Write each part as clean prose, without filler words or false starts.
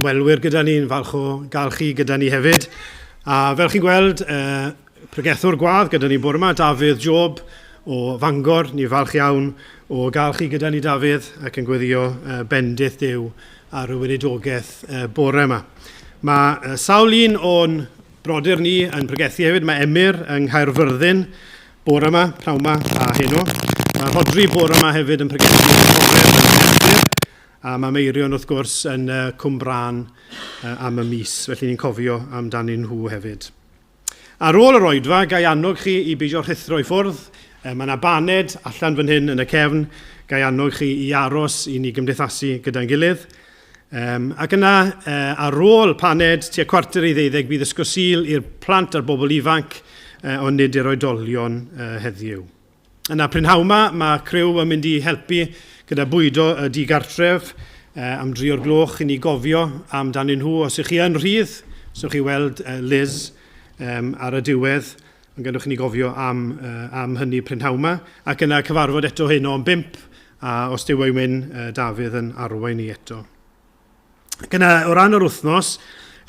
ymwelwyr gyda ni'n falch o gael chi gyda ni hefyd. A fel chi'n gweld, pregethwr gwadd gyda ni bore yma, Dafydd Job o Fangor. Ni'n falch iawn o gael chi gyda ni, Dafydd, ac yn gweddio bendith Duw ar y weinidogaeth bore yma. Mae sawl un o'n brodyr ni yn pregethu hefyd. Mae Emyr yng Nghaerfyrddin bore yma, pnawn yma a heno. Mae Rhodri bore yma hefyd yn pregethu yn Horeb yn Merthyr. A mae Meirion wrth gwrs yn Cwmbrân am y mis, felly ni'n cofio amdanyn nhw hefyd. Ar ôl yr oedfa, ga i annog chi i beidio rhuthro i ffwrdd. Mae yna baned allan fan hyn yn y cefn. Ga i annog chi i aros i ni gymdeithasu gyda'n gilydd. Um, ac yna, uh, ar ôl paned, tua 11:45, bydd ysgol Sul i'r plant a'r bobl ifanc, uh, ond nid i'r oedolion uh, heddiw. Yna prynhawn 'ma, mae criw yn mynd i helpu gyda bwydo y digartref am dri o'r gloch i ni gofio amdanyn nhw. Os ych chi yn rhydd, os ewch chi weld Liz um, ar y diwedd, ond gadewch i ni gofio am, uh, am hynny prynhawn 'ma. Ac yna cyfarfod eto heno am bump, a os Duw ei wyn, uh, Dafydd yn arwain ni eto. Ac yna, o ran yr wythnos,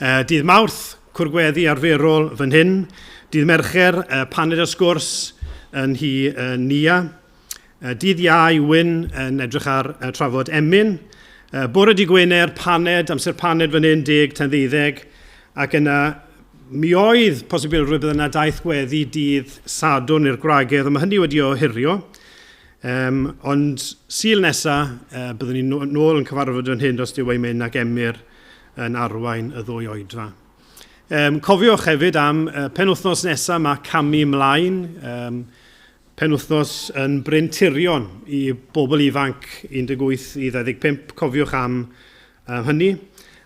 uh, dydd Mawrth, cwrgweddi arferol fan hyn, dydd Mercher, uh, paned o sgwrs yn hi uh, Nia, uh, dydd Iau, Wyn yn edrych ar uh, trafod emyn, uh, bore di Gwener, paned, amser paned fan hyn, 10 tan 12, ac yna mi oedd posibilrwydd bydd yna daith gweddi dydd Sadwrn i'r gwragedd, ond mae hynny wedi ohirio. Um, ond Sul nesa, uh, byddwn ni'n nôl yn cyfarfod fan hyn os Duw ei myn ac Emyr yn arwain y ddwy oedfa. Um, cofiwch hefyd am uh, penwythnos nesa mae camu ymlaen, um, penwythnos yn Bryn Tirion i bobl ifanc 18 i 25, cofiwch am uh, hynny.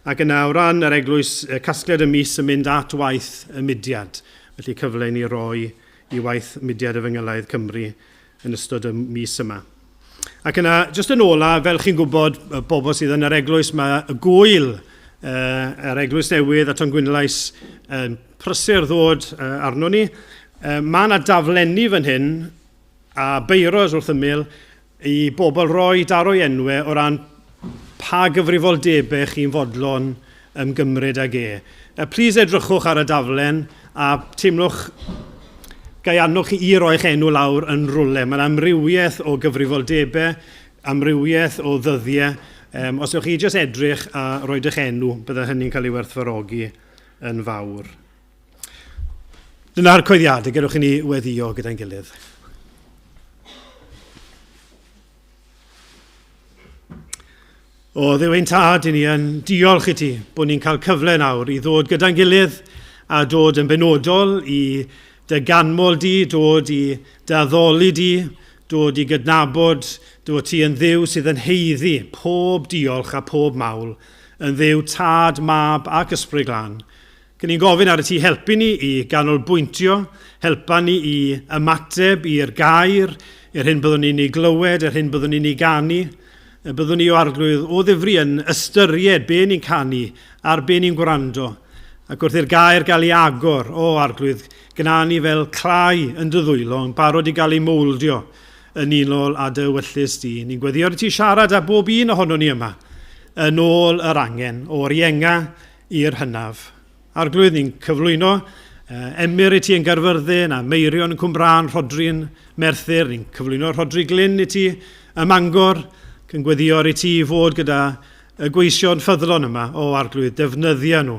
Ac yna o ran yr eglwys, casgliad y mis yn mynd at waith y mudiad. Felly cyfle i ni roi i waith Mudiad Efengylaidd Cymru yn ystod y mis yma. Ac yna, jyst yn ola, fel chi'n gwybod, y bobl sydd yn yr eglwys, mae y gwyl uh, yr eglwys newydd a Tongwynlais yn prysur ddod uh, arno ni. Uh, mae yna daflenni fan hyn a beiros wrth ymyl i bobl roi daro'i enwau o ran pa gyfrifoldebau chi'n fodlon ymgymryd ag e. Plîs edrychwch ar y daflen a teimlwch ga i annog chi i roi'ch enw lawr yn rwle. Mae'n amrywiaeth o gyfrifoldebau, amrywiaeth o ddyddiau. Um, os ewch chi jyst edrych a roed eich enw, bydde hynny'n cael ei werthfawrogi yn fawr. Dyna'r coeddiadau, gadewch i ni weddio gyda'n gilydd. O Dduw ein Tad, i ni yn diolch i ti bod ni'n cael cyfle nawr i ddod gyda'n gilydd a dod yn benodol i dy ganmol di, dod i dy addoli di, dod i gydnabod dy fod ti yn Dduw sydd yn haeddu pob diolch a pob mawl, yn Dduw Tad, Mab ac Ysbryd Glân. Gyn ni'n gofyn ar y ti helpu ni i ganolbwyntio, helpa ni i ymateb i'r gair, i'r hyn byddwn ni'n ei glywed, yr hyn byddwn ni'n ei ganu. Y byddwn ni o arglwydd o ddifri yn ystyried be ni'n canu a'r be ni'n gwrando. Ac wrth i'r gair gael ei agor, o arglwydd, gna ni fel clai yn dy ddwylo, yn barod i gael ei mowldio yn unol â dy ewyllys di. Ni'n gweddio ar y ti siarad â bob un ohonon ni yma, yn ôl yr angen, o'r ienga i'r hynaf. Arglwydd, ni'n cyflwyno Emyr i ti yn Gaerfyrddin a Meirion yn Cwmbrân, Rhodri yn Merthyr, ni'n cyflwyno Rhodri Glyn i ti ym Mangor, ac yn gweddio ar i ti fod gyda y gweision ffyddlon yma, o Arglwydd, defnyddia nhw.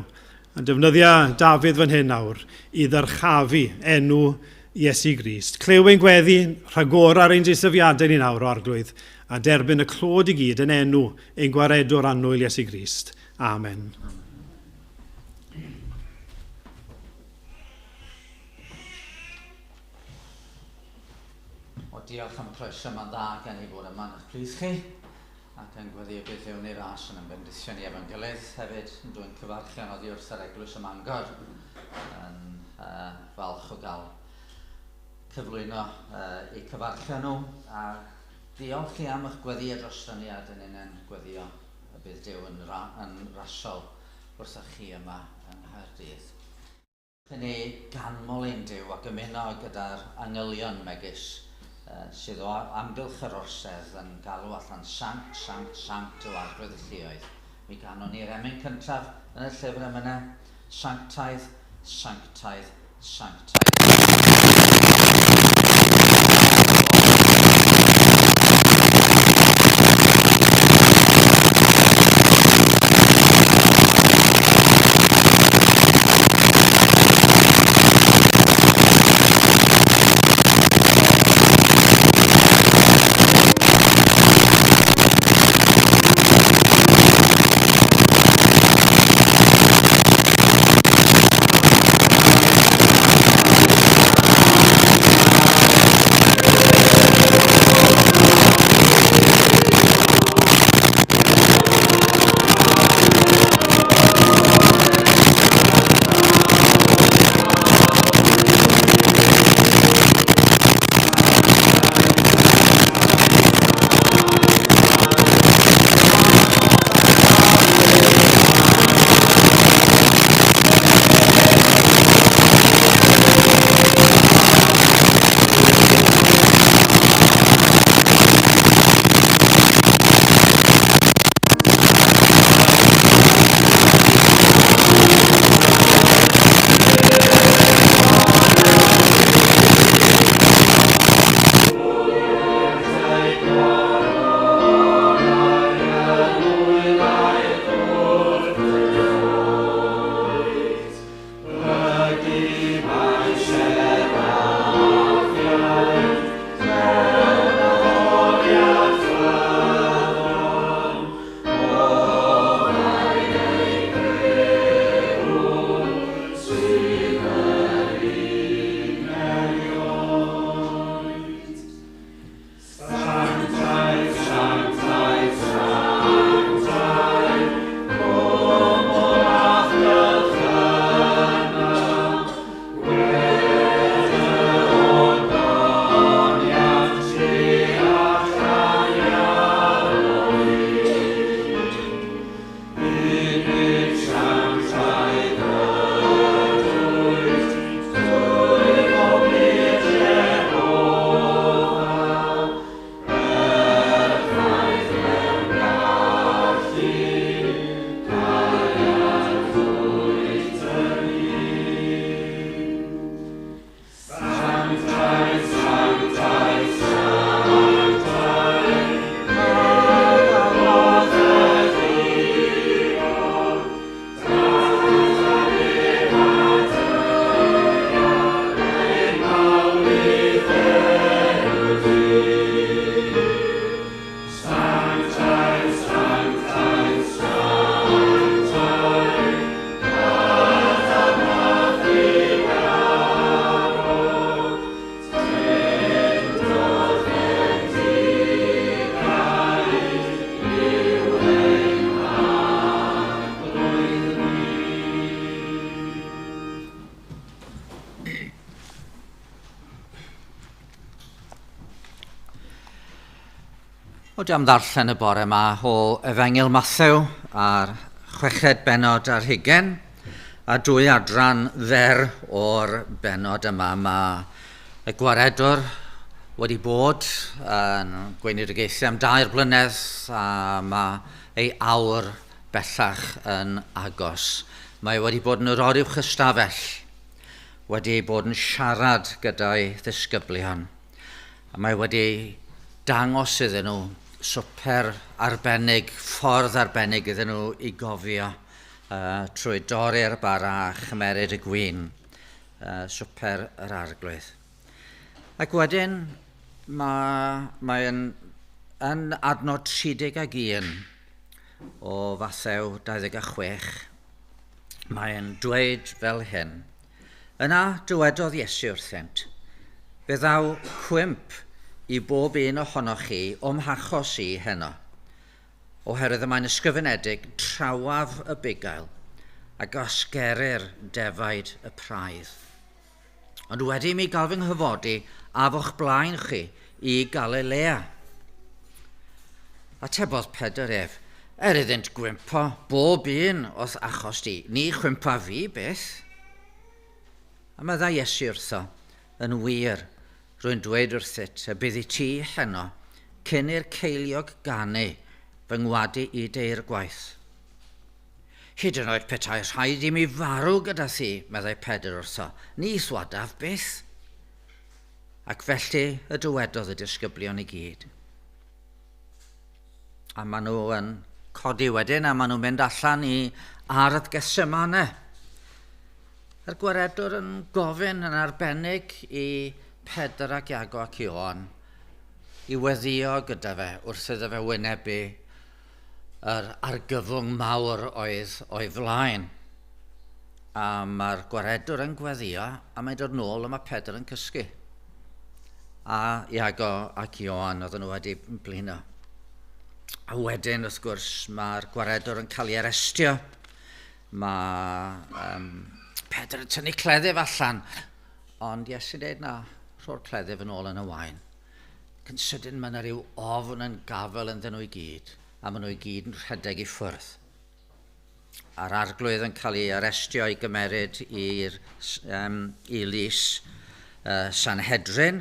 A defnyddia Dafydd fan hyn nawr i ddyrchafu enw Iesu Grist. Clyw ein gweddi, rhagor ar ein deisyfiadau ni nawr, o Arglwydd, a derbyn y clod i gyd yn enw ein gwaredwr annwyl Iesu Grist. Amen. O, diolch am y croeso, mae'n dda gen i fod yma yn eich plith chi ac yn gweddio bydd Dduw neu ras yn ymfendithio ni efo'n gilydd hefyd yn dwyn cyfarchion oddi wrth yr Eglwys ym Mangor yn uh, falch o gael cyflwyno uh, eu cyfarchion nhw a diolch chi am eich gweddio drosto ni a dyn ni'n gweddio y bydd Duw yn, ra yn rasol wrthych chi yma yng Nghaerdydd. Yn ei ganmol ein Duw ac ymuno gyda'r angylion megis uh, sydd o amgylch yr orsedd yn galw allan sanct, sanct, sanct yw arglwydd y lluoedd. Mi ganon ni'r emyn cyntaf yn y llyfr emynau, sanctaidd, sanctaidd, sanctaidd. O di am ddarllen y bore yma o Efengyl Mathew a'r chweched bennod ar hugen a dwy adran fer o'r bennod yma. Mae y gwaredwr wedi bod yn gweinidogaethu am 3 blynedd a mae ei awr bellach yn agos. Mae wedi bod yn yr oruwch ystafell, wedi bod yn siarad gyda'i ddisgyblion. A mae wedi dangos iddyn nhw swper arbennig, ffordd arbennig iddyn nhw i gofio trwy dorri'r bara a chymeryd y gwin, swper yr Arglwydd. Ac wedyn mae'n yn adnod 31 o Fathew 26, mae'n dweud fel hyn. Yna dywedodd Iesu wrthynt, fe ddaw cwymp i bob un ohonoch chi o'm hachos i heno, oherwydd y mae'n ysgrifenedig trawaf y bugail a gosgerir defaid y praidd. Ond wedi i mi gael fy nghyfodi af o'ch blaen chi i Galilea. Atebodd Pedr ef, er iddynt gwympo bob un o'th achos di, ni chwympa fi byth. A meddai Iesu wrtho, yn wir, rwy'n dweud wrthyt y bydd i ti heno, cyn i'r ceiliog ganu, fy ngwadu i deir gwaith. Hyd yn oed petai rhaid i mi farw gyda thi, meddai Pedr wrtho, ni thwadaf byth. Ac felly y dywedodd y disgyblion i gyd. A maen nhw yn codi wedyn a maen nhw'n mynd allan i ardd Gethsemane. Yr gwaredwr yn gofyn yn arbennig i Pedr ac Iago ac Ioan i weddio gyda fe wrth iddo fe wynebu yr argyfwng mawr oedd o'i flaen. A mae'r gwaredwr yn gweddio a mae'n dod nôl a mae Pedr yn cysgu. A Iago ac Ioan oedden nhw wedi blino. A wedyn, wrth gwrs, mae'r gwaredwr yn cael ei arestio. Mae um, Pedr yn tynnu cleddyf allan. Ond Iesu'n dweud na, rho'r cleddyf yn ôl yn y wain. Ac yn sydyn mae yna rhyw ofn yn gafael ynddyn nhw i gyd, a maen nhw i gyd yn rhedeg i ffwrdd. A'r arglwydd yn cael ei arestio i gymeryd i'r um, i lys uh, Sanhedrin,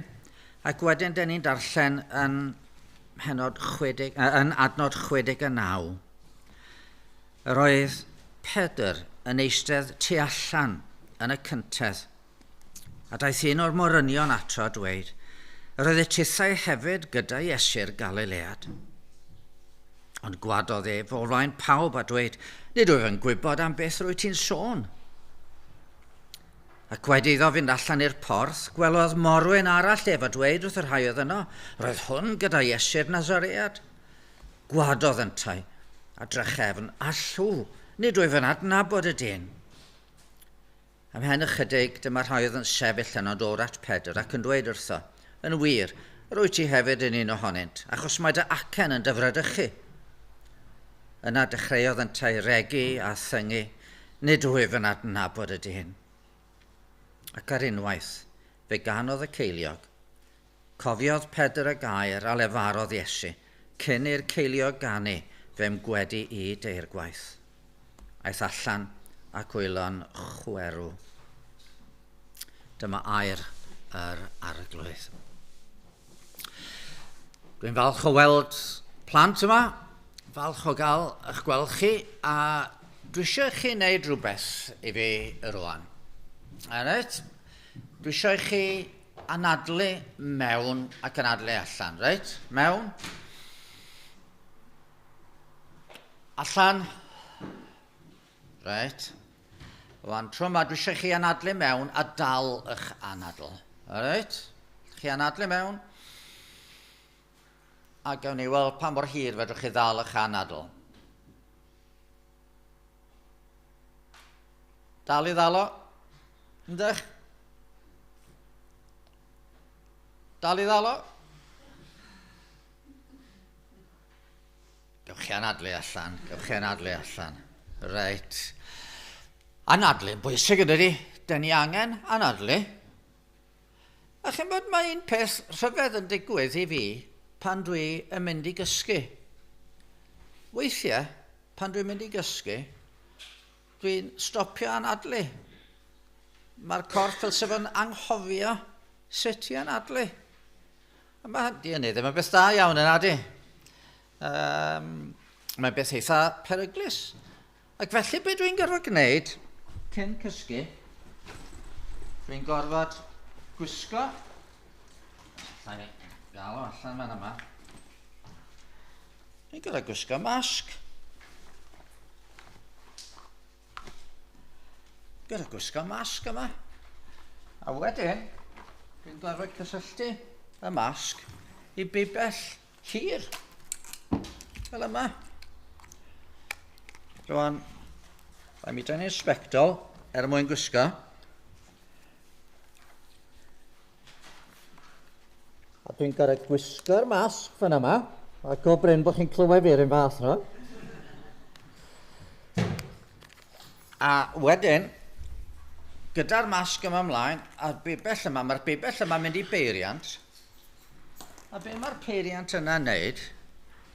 ac wedyn dyn ni'n darllen yn, henod 60, uh, yn adnod 69. Yr oedd Pedr yn eistedd tu allan yn y cyntedd, A daeth un o'r morynion ato a dweud, Yr oedd y tithau hefyd gyda Iesu'r Galilead. Ond gwadodd ef o flaen pawb a dweud, Nid wyf yn gwybod am beth rwy ti'n sôn. Ac wedi iddo fynd allan i'r porth, gwelodd morwyn arall ef a dweud wrth y rhai oedd yno, Roedd hwn gyda Iesu'r Nazaread. Gwadodd yntau, a drachefn, a llw, nid wyf yn adnabod y dyn. Ymhen ychydig, dyma rhai oedd yn sefyll yno'n dod at Pedr ac yn dweud wrtho, Yn wir, yr wyt ti hefyd yn un ohonynt, achos mae dy acen yn dy fradychu. Yna dechreuodd yntau regi a thyngu, Nid wyf yn adnabod y dyn. Ac ar unwaith, fe ganodd y ceiliog. Cofiodd Pedr y gair a lefarodd Iesu, Cyn i'r ceiliog ganu, fe'm gwedi i deirgwaith. Aeth allan ac wylo'n chwerw. Dyma air yr arglwydd. Dwi'n falch o weld plant yma, falch o gael eich gweld chi, a dwi eisiau chi wneud rhywbeth i fi rwan. Reit? Dwi eisiau chi anadlu mewn ac anadlu allan, reit? Mewn. Allan. Reit. Rwan, tro yma, dwi eisiau chi anadlu mewn a dal eich anadl. Reit? Chi anadlu mewn. A gawn ni weld pa mor hir fedrwch chi ddal eich anadl. Dal i ddal o. Yndych? Dal i ddal o. Gewch chi anadlu allan, gewch chi anadlu allan. Reit. Anadlu yn bwysig yn dydi? Dyn ni angen anadlu. A chi'n bod, mae un peth rhyfedd yn digwydd i fi pan dwi yn mynd i gysgu. Weithiau, pan dwi'n mynd i gysgu, dwi'n stopio anadlu. Mae'r corff fel sef yn anghofio sut i anadlu. A mae di hynny ddim yn beth da iawn yna, di. Um, mae'n beth eitha peryglus. Ac felly be dwi'n gorfod gwneud cyn cysgu, dwi'n gorfod gwisgo, allai ni gael o allan fan yma, dwi'n gorfod gwisgo masg. Gorfod gwisgo masg yma. A wedyn, dwi'n gorfod cysylltu y masg i bibell hir. Fel yma. Rwan, rhaid mi dynnu'r sbectol er mwyn gwisgo. A dwi'n gorfod gwisgo'r masg fan yma. A go brin bod chi'n clywed fi'r un fath nhw. A wedyn, gyda'r masg yma ymlaen, a'r bibell yma, mae'r bibell yma'n mynd i beiriant. A be mae'r peiriant yna'n neud?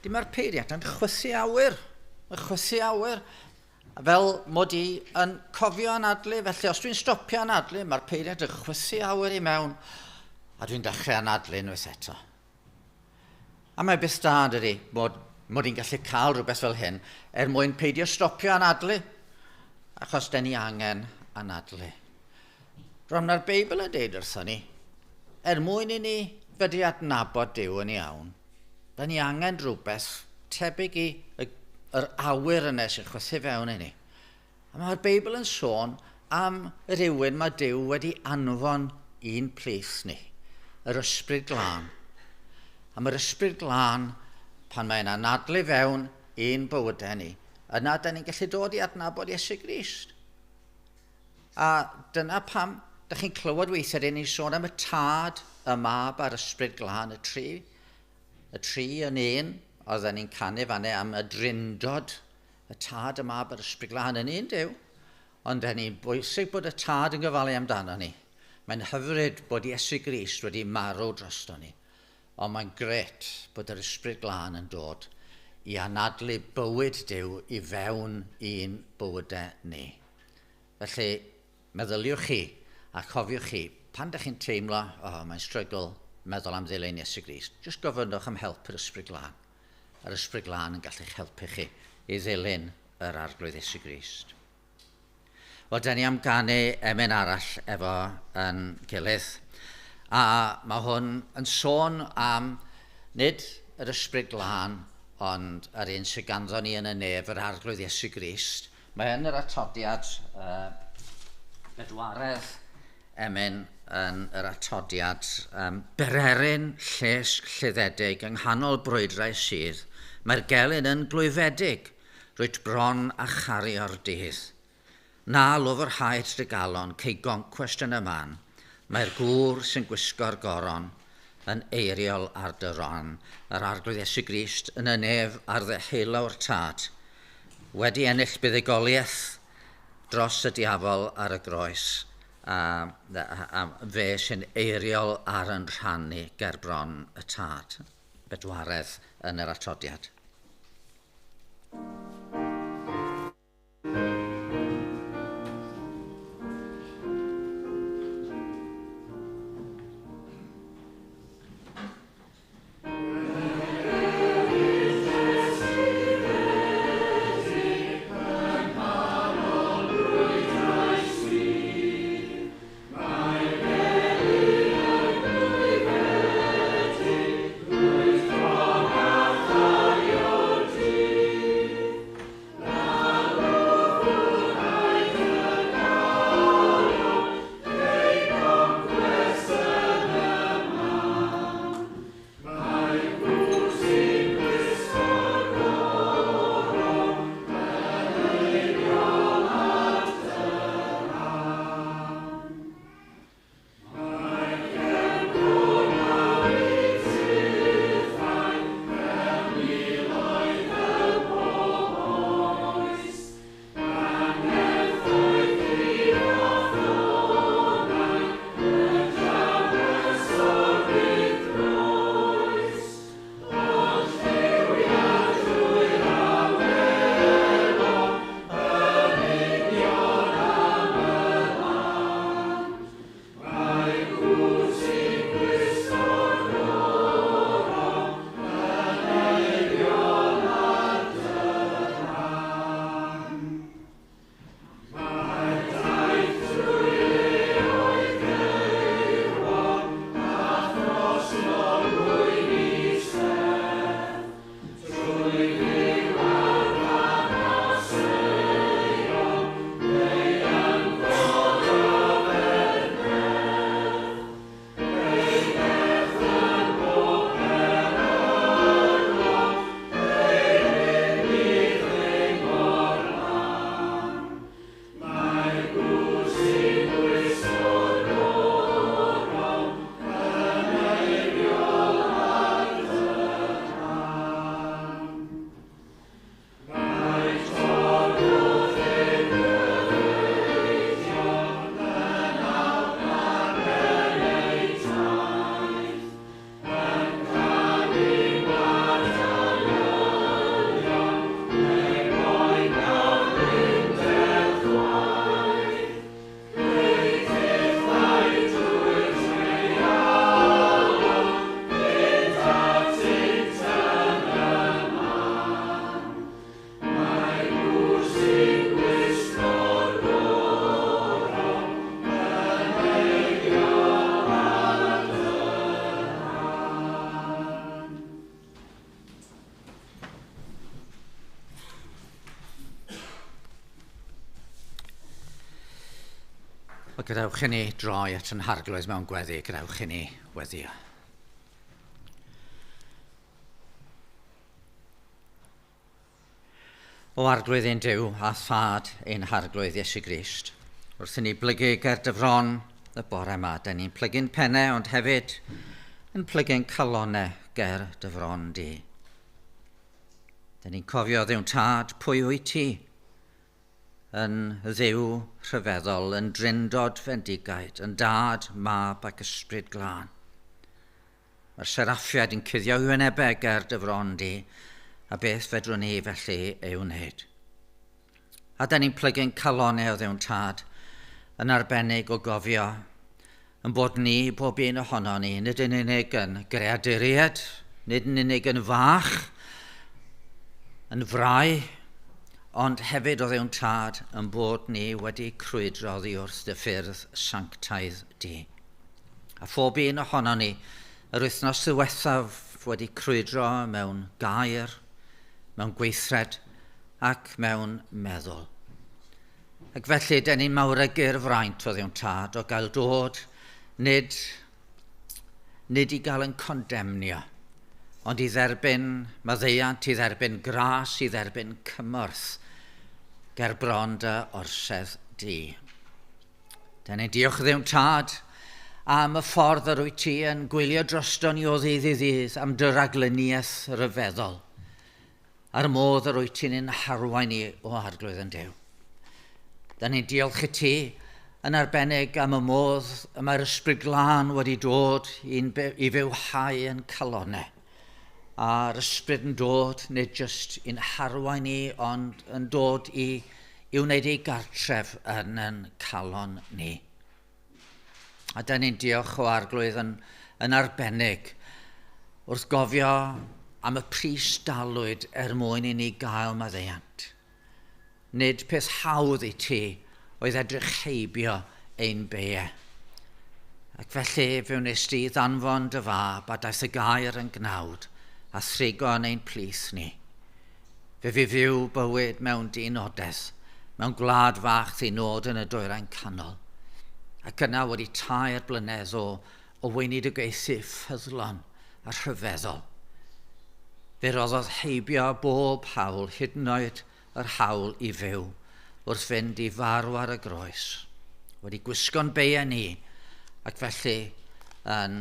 Di mae'r peiriant yn chwythu awyr. Mae'n chwythu awyr. Fel mod i yn cofio anadlu, felly os dwi'n stopio anadlu, mae'r peiriant yn chwythu awyr i mewn, a dwi'n dechrau anadlu unwaith eto. A mae beth da, dydy, mod, mod i'n gallu cael rhywbeth fel hyn er mwyn peidio stopio anadlu. Achos da ni angen anadlu. Rwan mae'r Beibl yn deud wrthon ni, er mwyn i ni fedru adnabod Duw yn iawn, da ni angen rhywbeth tebyg i yr awyr yna sy'n chwythu fewn i ni. A mae'r Beibl yn sôn am rywun mae Duw wedi anfon i'n plith ni, yr Ysbryd Glân. A mae'r Ysbryd Glân, pan mae'n anadlu fewn i'n bywydau ni, yna da ni'n gallu dod i adnabod Iesu Grist. A dyna pam, da chi'n clywed weithiau dyn ni'n sôn am y Tad, y Mab a'r Ysbryd Glân, y tri yn un, oedden ni'n canu fanne am y drindod, y Tad, y Mab a'r Ysbryd Glân yn un Duw, ond da ni'n bwysig bod y Tad yn gofalu amdano ni. Mae'n hyfryd bod Iesu Grist wedi marw drosto ni, ond mae'n gret bod yr Ysbryd Glân yn dod i anadlu bywyd Duw i fewn i'n bywydau ni. Felly, meddyliwch chi a chofiwch chi, pan ydych chi'n teimlo, oh, mae'n struggle meddwl am ddilyn Iesu Grist, jyst gofynnwch am help yr Ysbryd Glân. Yr Ysbryd Glân yn gallu'ch helpu chi i ddilyn yr Arglwydd Iesu Grist. Wel, da ni am ganu emyn arall efo yn gilydd. A mae hwn yn sôn am nid yr Ysbryd Glân, ond yr un sydd ganddo ni yn y nef, yr Arglwydd Iesu Grist. Mae yn yr atodiad bedwaredd emyn yn yr atodiad bererin llesg lluddedig yng nghanol brwydrau sydd. Mae'r gelyn yn glwyfedig, rwyt bron a chario'r dydd. Na lwfr haet dy galon, cei goncwest yn y man. Mae'r gŵr sy'n gwisgo'r goron yn eiriol ar dy ran. Yr Arglwydd Iesu Grist yn y nef ar ddeheulaw'r Tad, wedi ennill buddugoliaeth dros y diafol ar y groes, a fe sy'n eiriol ar yn rhannu ger bron y Tad. Bedwaredd yn yr atodiad. Wel, gadewch i ni droi at yn harglwydd mewn gweddi, gadewch i ni weddio. O arglwydd ein Duw a thad ein harglwydd Iesu Grist, wrth i ni blygu ger dy fron y bore yma, da ni'n plygu'n pennau ond hefyd yn plygu'n calonau ger dy fron di. Da ni'n cofio Dduw'n tad, pwy wyt ti? Yn Dduw rhyfeddol, yn drindod fendigaid, yn dad, mab ac ysbryd glân. Mae'r seraffiaid yn cuddio i wynebau ger dy fron di, a beth fedrwn ni felly ei wneud? A da ni'n plygu'n calonau o Dduw'n tad, yn arbennig o gofio yn bod ni, bob un ohono ni, nid yn unig yn greaduriaid, nid yn unig yn fach, yn frau, ond hefyd o Dduw'n tad yn bod ni wedi crwydro oddi wrth dy ffyrdd sanctaidd di. A phob un ohono ni, yr wythnos ddiwethaf wedi crwydro mewn gair, mewn gweithred ac mewn meddwl. Ac felly, dyn ni'n mawrygu'r fraint o Dduw'n tad o gael dod, nid, nid i gael yn condemnio, ond i dderbyn maddeuant, i dderbyn gras, i dderbyn cymorth ger bron dy orsedd di. Dyn ni'n diolch Dduw'n tad am y ffordd yr wyt ti yn gwylio drosto ni o ddydd i ddydd, am dy raglyniaeth ryfeddol, a'r modd yr wyt ti'n ein harwain ni o Arglwydd yn Duw. Da ni'n diolch i ti yn arbennig am y modd y mae'r Ysbryd Glân wedi dod i'n i fywhau yn calonau. A'r Ysbryd yn dod nid jyst i'n harwain ni, ond yn dod i, i wneud ei gartref yn yn calon ni. A da ni'n diolch o Arglwydd yn, yn arbennig wrth gofio am y pris dalwyd er mwyn i ni gael maddeuant. Nid peth hawdd i ti oedd edrych heibio ein beie. Ac felly fe wnes di ddanfon dy fab a daeth y gair yn gnawd a thrigo yn ein plith ni. Fe fu fyw bywyd mewn dinodedd, mewn gwlad fach ddinod yn y Dwyrain Canol, ac yna wedi 3 blynedd o, o weinidogaethu ffyddlon a rhyfeddol. Fe roddodd heibio bob hawl, hyd yn oed yr hawl i fyw, wrth fynd i farw ar y groes, wedi gwisgo'n beia ni, ac felly yn,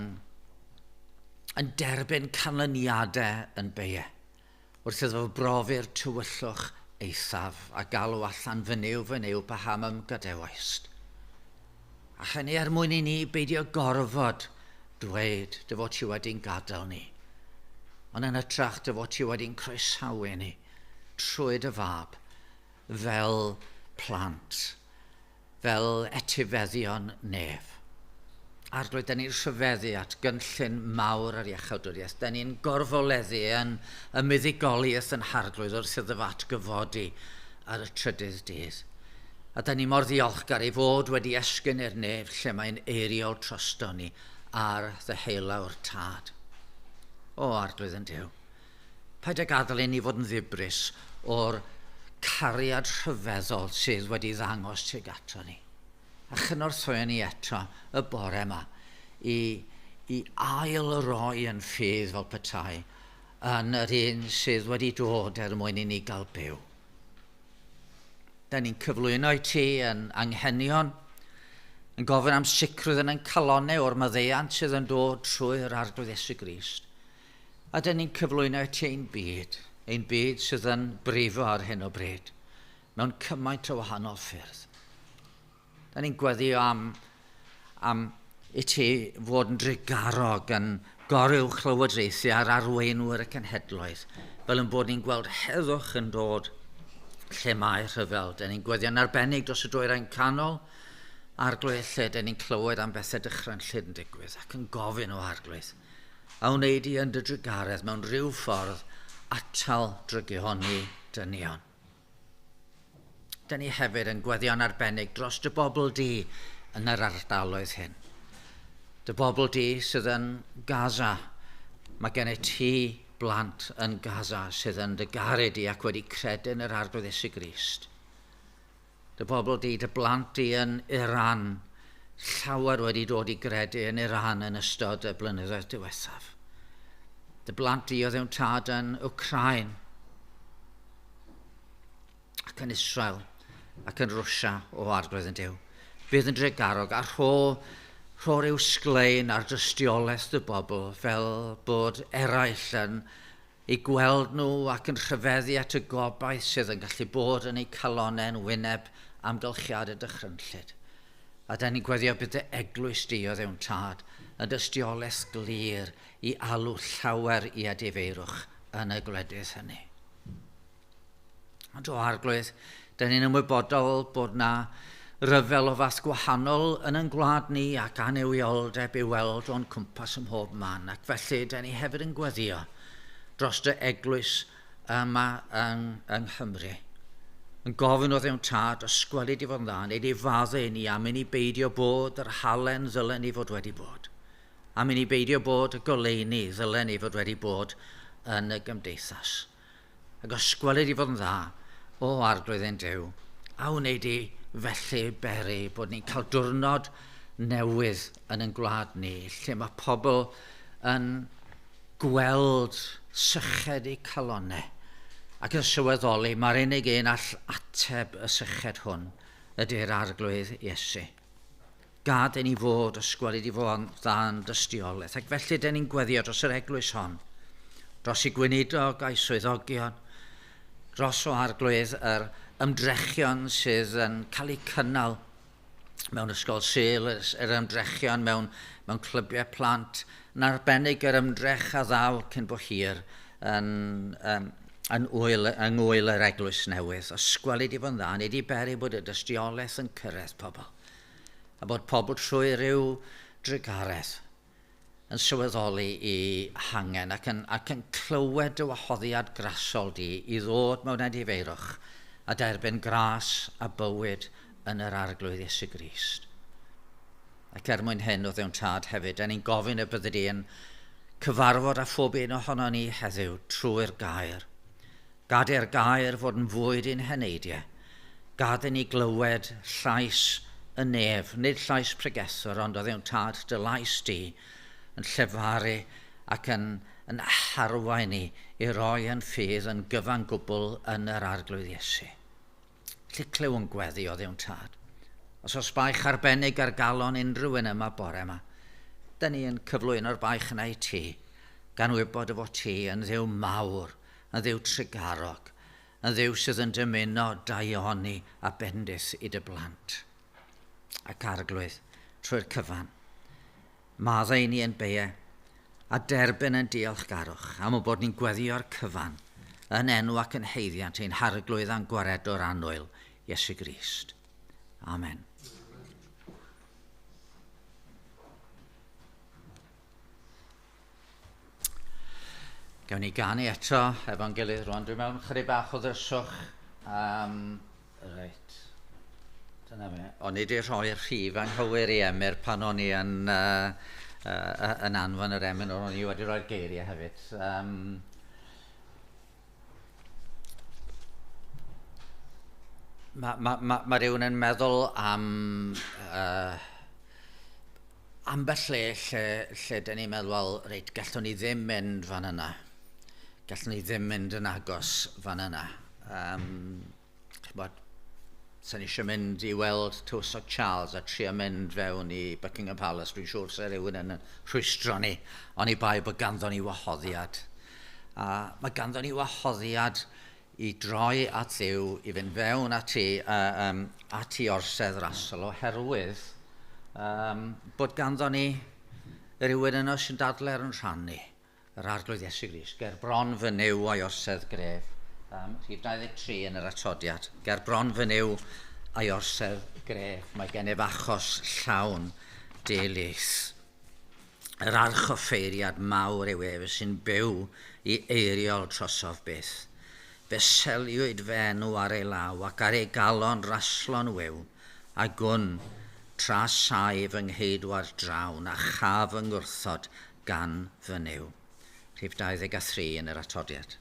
yn derbyn canlyniadau yn beia, wrth iddo brofi'r tywyllwch eithaf a galw allan fy Nuw, fy Nuw, paham ym gadawaist? A hynny er mwyn i ni beidio gorfod dweud dy fod ti wedi'n gadael ni, ond yn hytrach dy fod ti wedi'n croesawu ni trwy dy fab fel plant, fel etifeddion nef. Arglwydd, da ni'n rhyfeddu at gynllun mawr yr iachawdwriaeth. Da ni'n gorfoleddu yn y muddugoliaeth yn harglwydd wrth iddo fo atgyfodi ar y trydydd dydd. A da ni mor ddiolchgar ei fod wedi esgyn i'r nef lle mae'n eiriol trosto ni ar ddeheulaw'r tad. O, Arglwydd yn Duw, paid â gadael i ni fod yn ddibris o'r cariad rhyfeddol sydd wedi ddangos tuag ato ni. A chynorthwyo ni eto y bore yma i, i ail roi yn ffydd fel petai yn yr un sydd wedi dod er mwyn i ni gael byw. Da ni'n cyflwyno i ti yn anghenion, yn gofyn am sicrwydd yn ein calonau o'r maddeuant sydd yn dod trwy'r Arglwydd Iesu Grist. A dyn ni'n cyflwyno i ti ein byd, ein byd sydd yn brifo ar hyn o bryd, mewn cymaint o wahanol ffyrdd. Da ni'n gweddio am, am i ti fod yn drugarog yn goruwch lywodraethu ar arweinwyr y cenhedloedd, fel yn bod ni'n gweld heddwch yn dod lle mae rhyfel. Da ni'n gweddio'n arbennig dros y Dwyrain Canol, Arglwydd, lle da ni'n clywed am bethau dychrynllyd yn digwydd ac yn gofyn o Arglwydd, a wneud i yn dy drugaredd mewn rhyw ffordd atal drygihoni dynion. Da ni hefyd yn gweddio'n arbennig dros dy bobl di yn yr ardaloedd hyn. Dy bobl di sydd yn Gaza. Mae gen i ti blant yn Gaza sydd yn dy garu di ac wedi credu yn yr Arglwydd Iesu Grist. Dy bobl di, dy blant di yn Iran. llawer wedi dod i gredu yn Iran yn ystod y blynyddoedd diwethaf. Dy blant di o Dduw'n Tad yn Wcráin ac yn Israel ac yn Rwsia o Arglwydd yn Duw. Bydd yn drugarog a rho, rho ryw sglein ar dystiolaeth dy bobl fel bod eraill yn eu gweld nhw ac yn rhyfeddu at y gobaith sydd yn gallu bod yn eu calonnau yn wyneb amgylchiadau dychrynllyd. A da ni'n gweddio bydd dy eglwys di o Dduw'n Tad yn dystiolaeth glir i alw llawer i edifeirwch yn y gwledydd hynny. Ond o Arglwydd, da ni'n ymwybodol bod na ryfel o fath gwahanol yn ein gwlad ni ac annuwioldeb i'w weld o'n cwmpas ym mhob man, ac felly da ni hefyd yn gweddio dros dy eglwys yma yng, yng Nghymru. Yn gofyn o Dduw'n Tad, ysgweli di fod yn dda, neu di fadde i ni am i ni beidio bod yr halen ddylen ni fod wedi bod. Am i ni beidio bod y goleuni ddylen ni fod wedi bod yn y gymdeithas. Ac os gwelid i fod yn dda, o Arglwydd ein Duw, a wnei di felly beri bod ni'n cael diwrnod newydd yn ein gwlad ni, lle mae pobl yn gweld syched eu calonnau ac yn sylweddoli mae'r unig un all ateb y syched hwn ydy'r Arglwydd Iesu. Gad i ni fod, os gwelid i fod dda'n dystiolaeth. Ac felly, dyn ni'n gweddio dros yr eglwys hon, dros i gweinidog a'i swyddogion, dros o Arglwydd yr ymdrechion sydd yn cael eu cynnal mewn ysgol Sul, yr ymdrechion mewn, mewn clybiau plant, yn arbennig yr ymdrech a ddaw cyn bo hir yn, um, yn wyl, yng ngwyl yr eglwys newydd. Os gwelid i fod yn dda, nid i beri bod y dystiolaeth yn cyrraedd pobl. A bod pobl trwy ryw drugaredd yn sylweddoli i hangen ac yn, ac yn clywed dy wahoddiad grasol di i ddod mewn edifeirwch a derbyn gras a bywyd yn yr Arglwydd Iesu Grist. Ac er mwyn hyn, o Dduw'n Tad hefyd, da ni'n gofyn y byddi di yn cyfarfod â phob un ohono ni heddiw trwy'r gair. Gad i'r gair fod yn fwyd i'n heneidiau. Gad i ni glywed llais y nef, nid llais pregethwr, ond o Dduw'n Tad, dy lais di yn llefaru ac yn, yn harwain ni i roi yn ffydd yn gyfan gwbl yn yr Arglwydd Iesu. Felly clyw yn gweddi o Dduw'n Tad. Os oes baich arbennig ar galon unrhyw un yma bore yma, dyn ni yn cyflwyno'r baich yna i ti, gan wybod y fod ti yn Dduw mawr, yn Dduw trugarog, yn Dduw sydd yn dymuno daioni a bendith i dy blant. Ac Arglwydd, trwy'r cyfan, maddau i ni yn beie, a derbyn yn diolchgarwch am y bod ni'n gweddio'r cyfan yn enw ac yn haeddiant ein Harglwydd a'n Gwaredwr annwyl, Iesu Grist. Amen. Gawn ni ganu eto efo'n gilydd rwan. Dwi'n mewn chydig bach o ddryswch. Um, reit. Dyna fe. O'n i wedi rhoi'r rhif anghywir i Emyr pan o'n i yn, uh, uh, yn anfon yr emyn, o'n i wedi rhoi'r geiriau hefyd. Um, mae ma, ma, ma rhywun yn meddwl am uh, ambell le lle, lle dyn ni'n meddwl, wel, reit, gallwn ni ddim mynd fan yna. Gallwn ni ddim mynd yn agos fan yna. Um, chybod, sa'n eisiau mynd i weld Tywysog Charles a trio mynd fewn i Buckingham Palace, dwi'n siŵr se rhywun yn rhwystro ni, ond i bai bod ganddo ni wahoddiad. A mae ganddo ni wahoddiad i droi at Dduw, i fynd fewn at ei, uh, um, at ei orsedd rasol, oherwydd um, bod ganddo ni rhywun yno sy'n dadlau ar yn rhan ni, yr Arglwydd Iesu Grist, ger bron fy Nuw a'i orsedd gref. Um, rhif 23 yn yr atodiad. Ger bron fy Nuw a'i orsedd gref. Mae gennyf achos llawn deuluaeth. Yr archoffeiriad mawr yw ef sy'n byw i eiriol trosof byth. Fe seliwyd fy enw ar ei law ac ar ei galon raslon wiw, a gwn, tra saif fy ngheidwad draw, na chaf fy ngwrthod gan fy Nuw. Rhif 23 yn yr atodiad.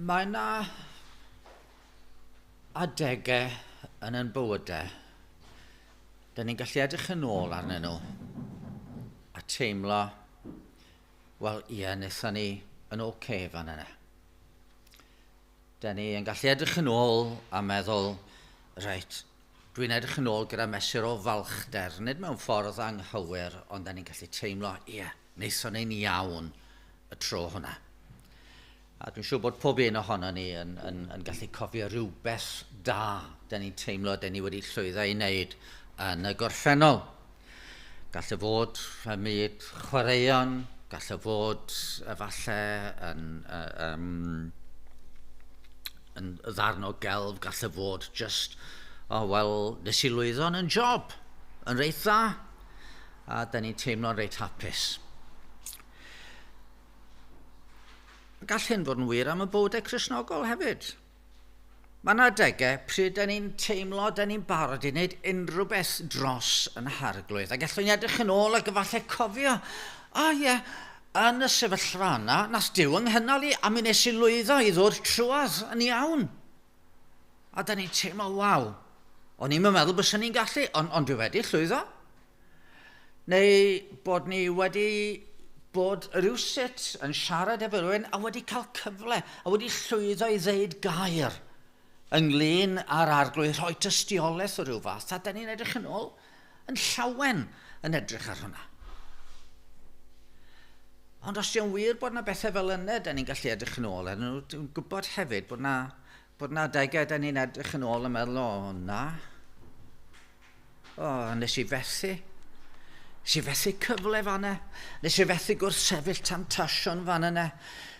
Mae yna adegau yn ein bywydau, da ni'n gallu edrych yn ôl arnyn nhw a teimlo, wel ie, wnaethon ni yn oce okay fan yna. Da ni yn gallu edrych yn ôl a meddwl, reit, dwi'n edrych yn ôl gyda mesur o falchder, nid mewn ffordd anghywir, ond da ni'n gallu teimlo, ie, wnaethon ni'n iawn y tro hwnna. A dwi'n siŵr bod pob un ohono ni yn, yn, yn gallu cofio rhywbeth da da ni'n teimlo da ni wedi llwyddo i wneud yn y gorffennol. Gall e fod ym myd chwaraeon, gall e fod efallai yn, um, yn ddarn o gelf, gall e fod just, oh, wel, nes i lwyddo yn job, yn reit dda, a da ni'n teimlo'n reit hapus. Gall hyn fod yn wir am y bywydau Cristnogol hefyd. Mae yna adegau pryd da ni'n teimlo, da ni'n barod i wneud unrhyw beth dros yn harglwydd. A gallwn ni edrych yn ôl ac efallai cofio, o oh, ie, yeah, yn y sefyllfa yna, nas Duw yng nghynnal i, a mi nes i lwyddo i ddod trwodd yn iawn. A da ni'n teimlo, waw, o'n i'n meddwl byswn ni'n gallu, ond on dwi wedi llwyddo. Neu bod ni wedi bod rhywsut yn siarad efo rhywun a wedi cael cyfle a wedi llwyddo i ddeud gair ynglyn â'r arglwydd, rhoi tystiolaeth o ryw fath, a da ni'n edrych yn ôl yn llawen yn edrych ar hwnna. Ond os di'n wir bod yna bethau fel yna, da ni'n gallu edrych yn ôl arnyn nhw, dwi'n gwybod hefyd bod yna, bod yna adegau da ni'n edrych yn ôl a meddwl, o na, O, nes i fethu. Nes i fethu cyfle fan yna. Nes i fethu gwrthsefyll temtasiwn fan yna.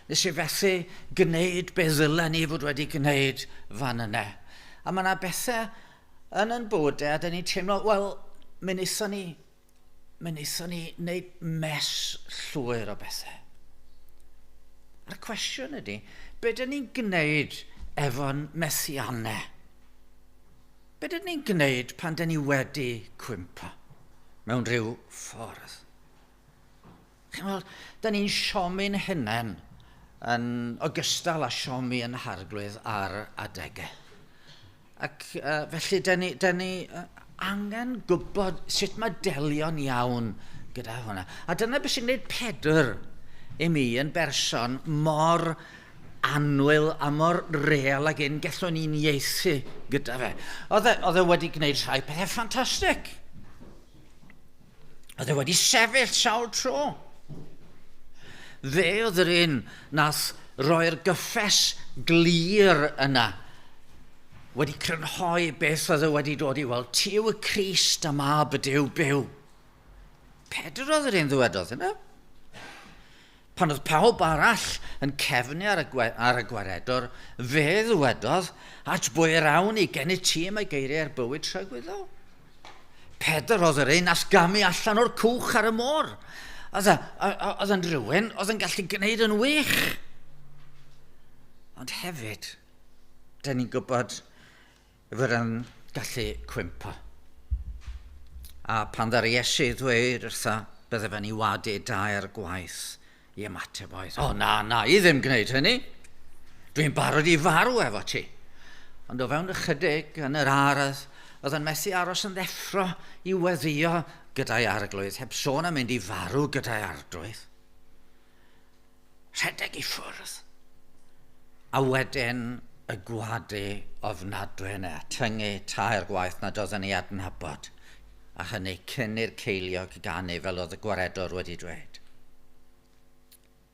Nes i fethu gwneud be ddylen ni fod wedi gwneud fan yna. A mae yna bethau yn yn bywydau a dyn ni'n teimlo, wel, mi wnaethon ni, mi wnaethon ni wneud mes llwyr o bethau. A'r cwestiwn ydy, be dyn ni'n gwneud efo'n methiannau? Be dyn ni'n gwneud pan dyn ni wedi cwympo mewn rhyw ffordd? Chi'n gweld, dyn ni'n siomi'n hunain yn ogystal â siomi yn harglwydd ar adegau. Ac uh, felly, dyn ni, dyn ni uh, angen gwybod sut mae delio'n iawn gyda hwnna. A dyna beth sy'n gwneud Pedr i mi yn berson mor annwyl a mor real ag un gallwn ni'n ieithu gyda fe. Oedd e, oedd e wedi gwneud rhai pethau ffantastig. Oedd e wedi sefyll sawl tro. Fe oedd yr un nath roi'r gyffes glir yna wedi crynhoi beth oedd e wedi dod i weld. Ti yw y Crist a mab y Duw byw. Pedr oedd yr un ddywedodd yna. Pan oedd pawb arall yn cefnu ar y, ar y gwaredwr, fe ddywedodd, at bwy yr awn i gennyt ti mae geiriau'r bywyd tragwyddol. Pedr oedd yr un as gamu allan o'r cwch ar y môr. Oedd, e, oedd yn rhywun oedd yn gallu gwneud yn wych. Ond hefyd, dyn ni'n gwybod fod yn gallu cwympo. A pan ddaru Iesu ddweud wrtho, bydde fe'n ei wadu dair gwaith i ymateb oedd, o na, na, i ddim gwneud hynny. Dwi'n barod i farw efo ti. Ond o fewn ychydig yn yr ardd, oedd yn methu aros yn ddeffro i weddio gyda'i arglwydd, heb sôn am mynd i farw gyda'i arglwydd. Rhedeg i ffwrdd. A wedyn y gwadu ofnadwy yna, tyngu tair gwaith nad oedd yn ei adnabod, a hynny cyn i'r ceiliog ganu fel oedd y gwaredwr wedi dweud.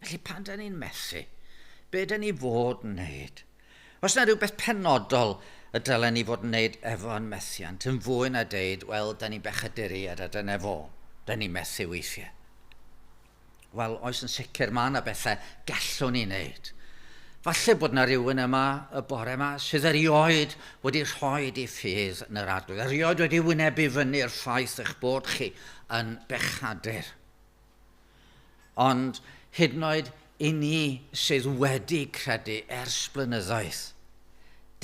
Felly pan da ni'n methu, be da ni fod yn wneud? Os yna rhywbeth penodol y dylen ni fod yn wneud efo'n methiant, yn fwy na deud, wel, da ni'n bechaduriaid a dyna fo, da ni'n methu weithiau. Wel, oes yn sicr, mae yna bethau gallwn ni wneud. Falle bod yna rhywun yma y bore yma sydd erioed wedi rhoi ei ffydd yn yr arglwydd, erioed wedi wynebu fyny'r ffaith eich bod chi yn bechadur. Ond hyd yn oed i ni sydd wedi credu ers blynyddoedd,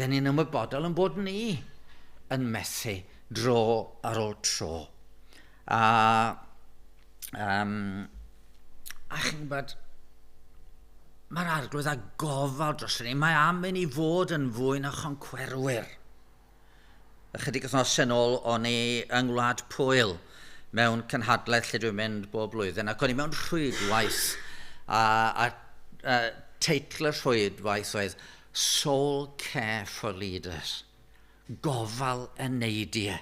dyn ni'n ymwybodol yn bod ni yn methu dro ar ôl tro. A Um, a chi'n gwybod, Mae'r Arglwydd â gofal dros ni. Mae am i ni fod yn fwy na choncwerwyr. Ychydig wythnosau yn ôl, o'n i yng Ngwlad Pwyl mewn cynhadledd lle dwi'n mynd bob blwyddyn, ac o'n i mewn rhwydwaith, a teitl y rhwydwaith oedd Soul Care for Leaders, gofal eneidiau.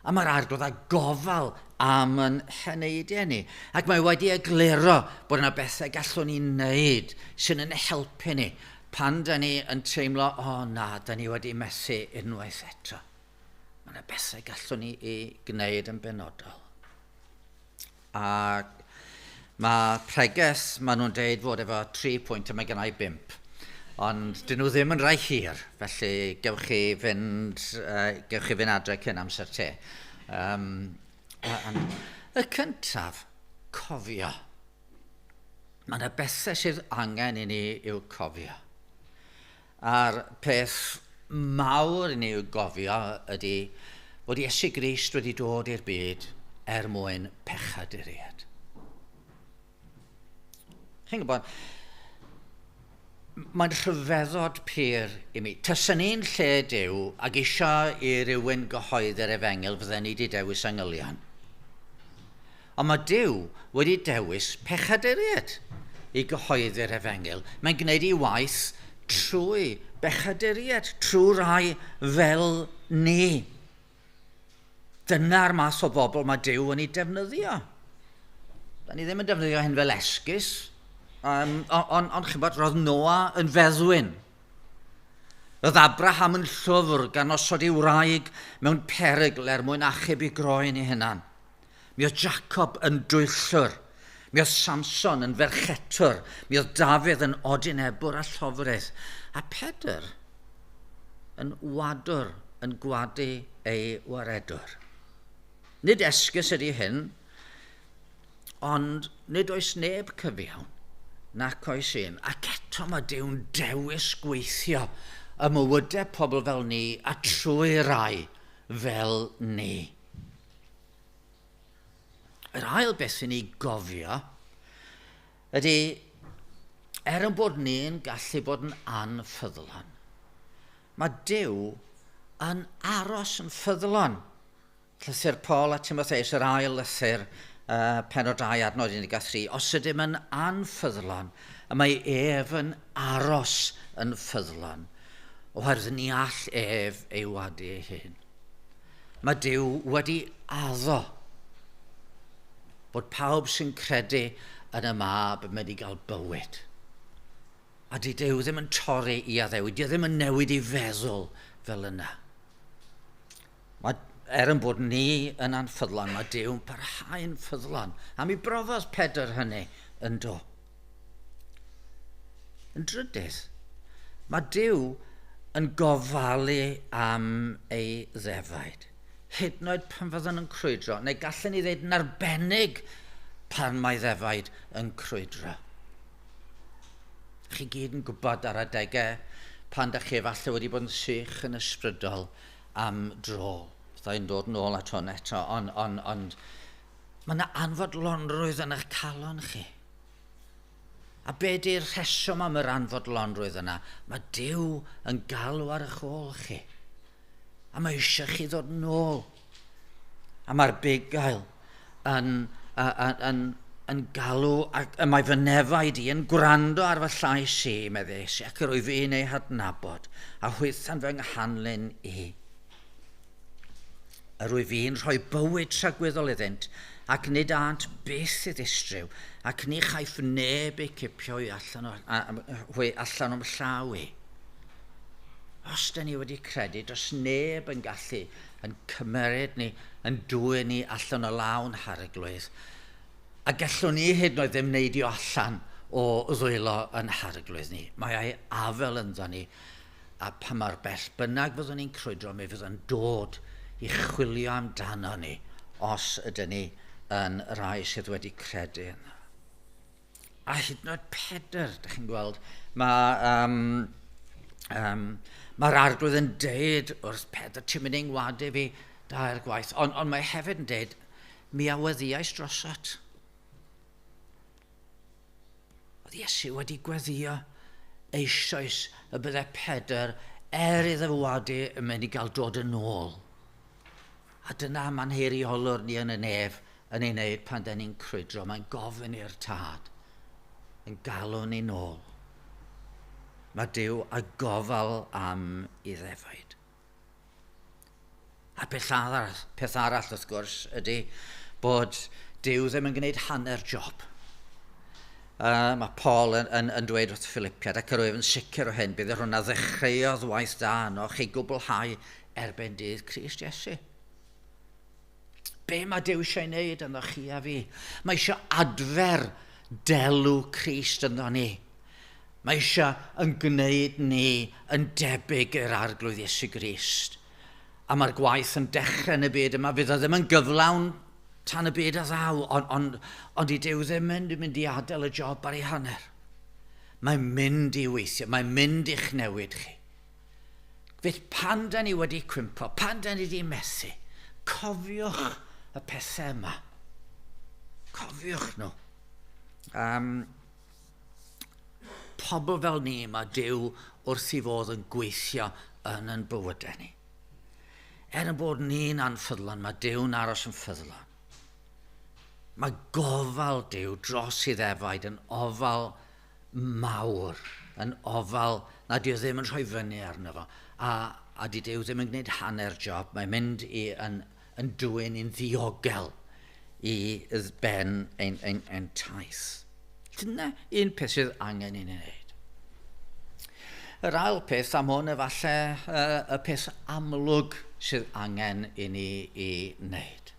A mae'r Arglwydd â gofal am yn heneidiau ni. Ac mae wedi egluro bod yna bethau gallwn ni wneud sy'n yn helpu ni pan da ni yn teimlo, o oh, na, da ni wedi methu unwaith eto. Mae yna bethau gallwn ni ei gwneud yn benodol. A mae pregeth, maen nhw'n deud fod efo 3 pwynt a mae gennau 5. Ond dyn nhw ddim yn rhai hir, felly gewch chi fynd adre cyn amser te. Y cyntaf, cofio. Mae yna bethau sydd angen i ni i'w cofio. A'r peth mawr i ni i'w gofio ydy bod Iesu Grist wedi dod i'r byd er mwyn pechaduriaid. Chi'n gwybod, mae'n rhyfeddod pur i mi. Taswn i'n lle Duw ac eisiau i rywun gyhoeddi'r efengyl, fydden ni wedi dewis angylion. Ond mae Duw wedi dewis pechaduriaid i gyhoeddi'r efengyl. Mae'n gwneud ei waith trwy bechaduriaid, trwy rai fel ni. Dyna'r math o bobl mae Duw yn ei defnyddio. Da ni ddim yn defnyddio hyn fel esgus, ond on, chi'n bod, roedd Noa yn feddwyn. Roedd Abraham yn llyfr gan osod ei wraig mewn perygl er mwyn achub ei groen ei hunan. Mi oedd Jacob yn dwyllwr. Mi oedd Samson yn ferchetwr. Mi oedd Dafydd yn odinebwr a llofrudd. A Pedr yn wadwr yn gwadu ei waredwr. Nid esgus ydy hyn, ond nid oes neb cyfiawn, nac oes un. Ac eto mae Duw'n dewis gweithio ym mywydau pobl fel ni a trwy rai fel ni. Yr ail beth i ni gofio ydy, er yn bod ni'n gallu bod yn anffyddlon, mae Duw yn aros yn ffyddlon. Llythyr Paul a Timotheus, yr ail lythyr, penod 2 adnod 13. Os ydym yn anffyddlon, y mae ef yn aros yn ffyddlon, oherwydd ni all ef ei wadu ei hun. Mae Duw wedi addo bod pawb sy'n credu yn y mab yn mynd i gael bywyd. A di Duw ddim yn torri i addewid, di o ddim yn newid i feddwl fel yna. Mae, er yn bod ni yn anffyddlon, mae Duw yn parhau'n ffyddlon. A mi brofodd Pedr hynny yn do. Yn drydydd, mae Duw yn gofalu am ei ddefaid. Hyd yn oed pan fyddwn yn crwydro, neu gallen ni ddeud yn arbennig pan mae ddefaid yn crwydro. Chi gyd yn gwybod ar adegau pan da chi efallai wedi bod yn sych yn ysbrydol am dro. Fydda i'n dod nôl at hwn eto, ond on, on, mae yna anfodlonrwydd yn eich calon chi. A be di'r rheswm am yr anfodlonrwydd yna? Mae Duw yn galw ar eich ôl chi. A mae eisiau chi ddod nôl. A mae'r bugail yn, yn, yn, yn galw, ac y mae fy nefaid i yn gwrando ar fy llais i, meddai Iesu, ac yr wyf i'n ei hadnabod, a hwytha'n fy nghanlyn i. Yr wyf i'n rhoi bywyd tragwyddol iddynt, ac nid ânt byth i ddistryw, ac ni chaiff neb eu cipio i allan o, a, hwy allan o'm llaw i. Os da ni wedi credu, does neb yn gallu yn cymeryd ni, yn dwyn ni allan o lawn harglwydd. A gallwn ni hyd yn oed ddim neidio allan o ddwylo yn harglwydd ni. Mae ei afel ynddo ni a pa mor bell bynnag fyddwn ni'n crwydro, mi fydd yn dod i chwilio amdano ni os ydyn ni yn rai sydd wedi credu yna. A hyd yn oed Pedr, ydych chi'n gweld, mae um, um, mae'r arglwydd yn deud wrth Pedr, ti'n mynd i'n ngwadu fi dair gwaith, ond on mae hefyd yn deud, mi a weddiais drosot. Oedd Iesu wedi gweddio eisoes y bydde Pedr er iddo fo wadu yn mynd i gael dod yn ôl. A dyna mae'n heiriolwr ni yn y nef yn ei wneud pan da ni'n crwydro. Mae'n gofyn i'r tad yn galw ni nôl. Mae Duw a gofal am ei ddefaid. A peth arall, peth arall wrth gwrs ydy bod Duw ddim yn gwneud hanner job. Mae Paul yn, yn, yn dweud wrth Philippiad, ac yr wyf yn sicr o hyn, bydd yr hwn a ddechreuodd waith da yno chi gwblhau erbyn dydd Crist Iesu. Be mae Duw eisiau ei wneud ynddo chi a fi? Mae eisiau adfer delw Crist ynddo ni. Mae eisiau yn gwneud ni yn debyg i'r Arglwydd Iesu Grist. A mae'r gwaith yn dechrau yn y byd yma. Fydd o ddim yn gyflawn tan y byd a ddaw, ond, on, ond i Duw ddim yn mynd i adael y job ar ei hanner. Mae'n mynd i weithio, mae'n mynd i'ch newid chi. Felly pan da ni wedi cwympo, pan da ni wedi methu, cofiwch y pethau yma. Cofiwch nhw. Um, pobl fel ni, mae Duw wrth i fod yn gweithio yn yn bywydau ni. Er yn bod ni'n anffyddlon, mae Duw'n aros yn ffyddlon. Mae gofal Duw dros ei ddefaid yn ofal mawr, yn ofal nad yw ddim yn rhoi fyny arno fo. A, a di Duw ddim yn gwneud hanner job, mae'n mynd i yn, yn dwyn i'n ddiogel i ben ein, ein, ein taith. Dyna un peth sydd angen i ni wneud. Yr ail peth am hwn efallai y peth amlwg sydd angen i ni i wneud.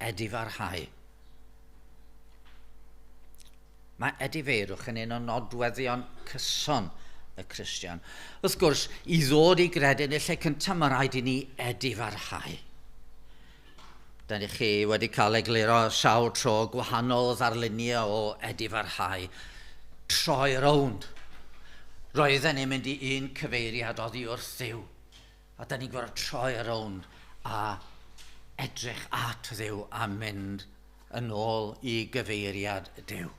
Edifarhau. Mae edifeirwch yn un o nodweddion cyson y Cristion. Wrth gwrs, i ddod i gredu yn y lle cyntaf, mae rhaid i ni edifarhau. Da ni chi wedi cael egluro sawl tro gwahanol ddarluniau o edifarhau. Troi rownd. Roedden ni'n mynd i un cyfeiriad oddi wrth Dduw. A da ni'n gorfod troi rownd a edrych at Dduw a mynd yn ôl i gyfeiriad Duw.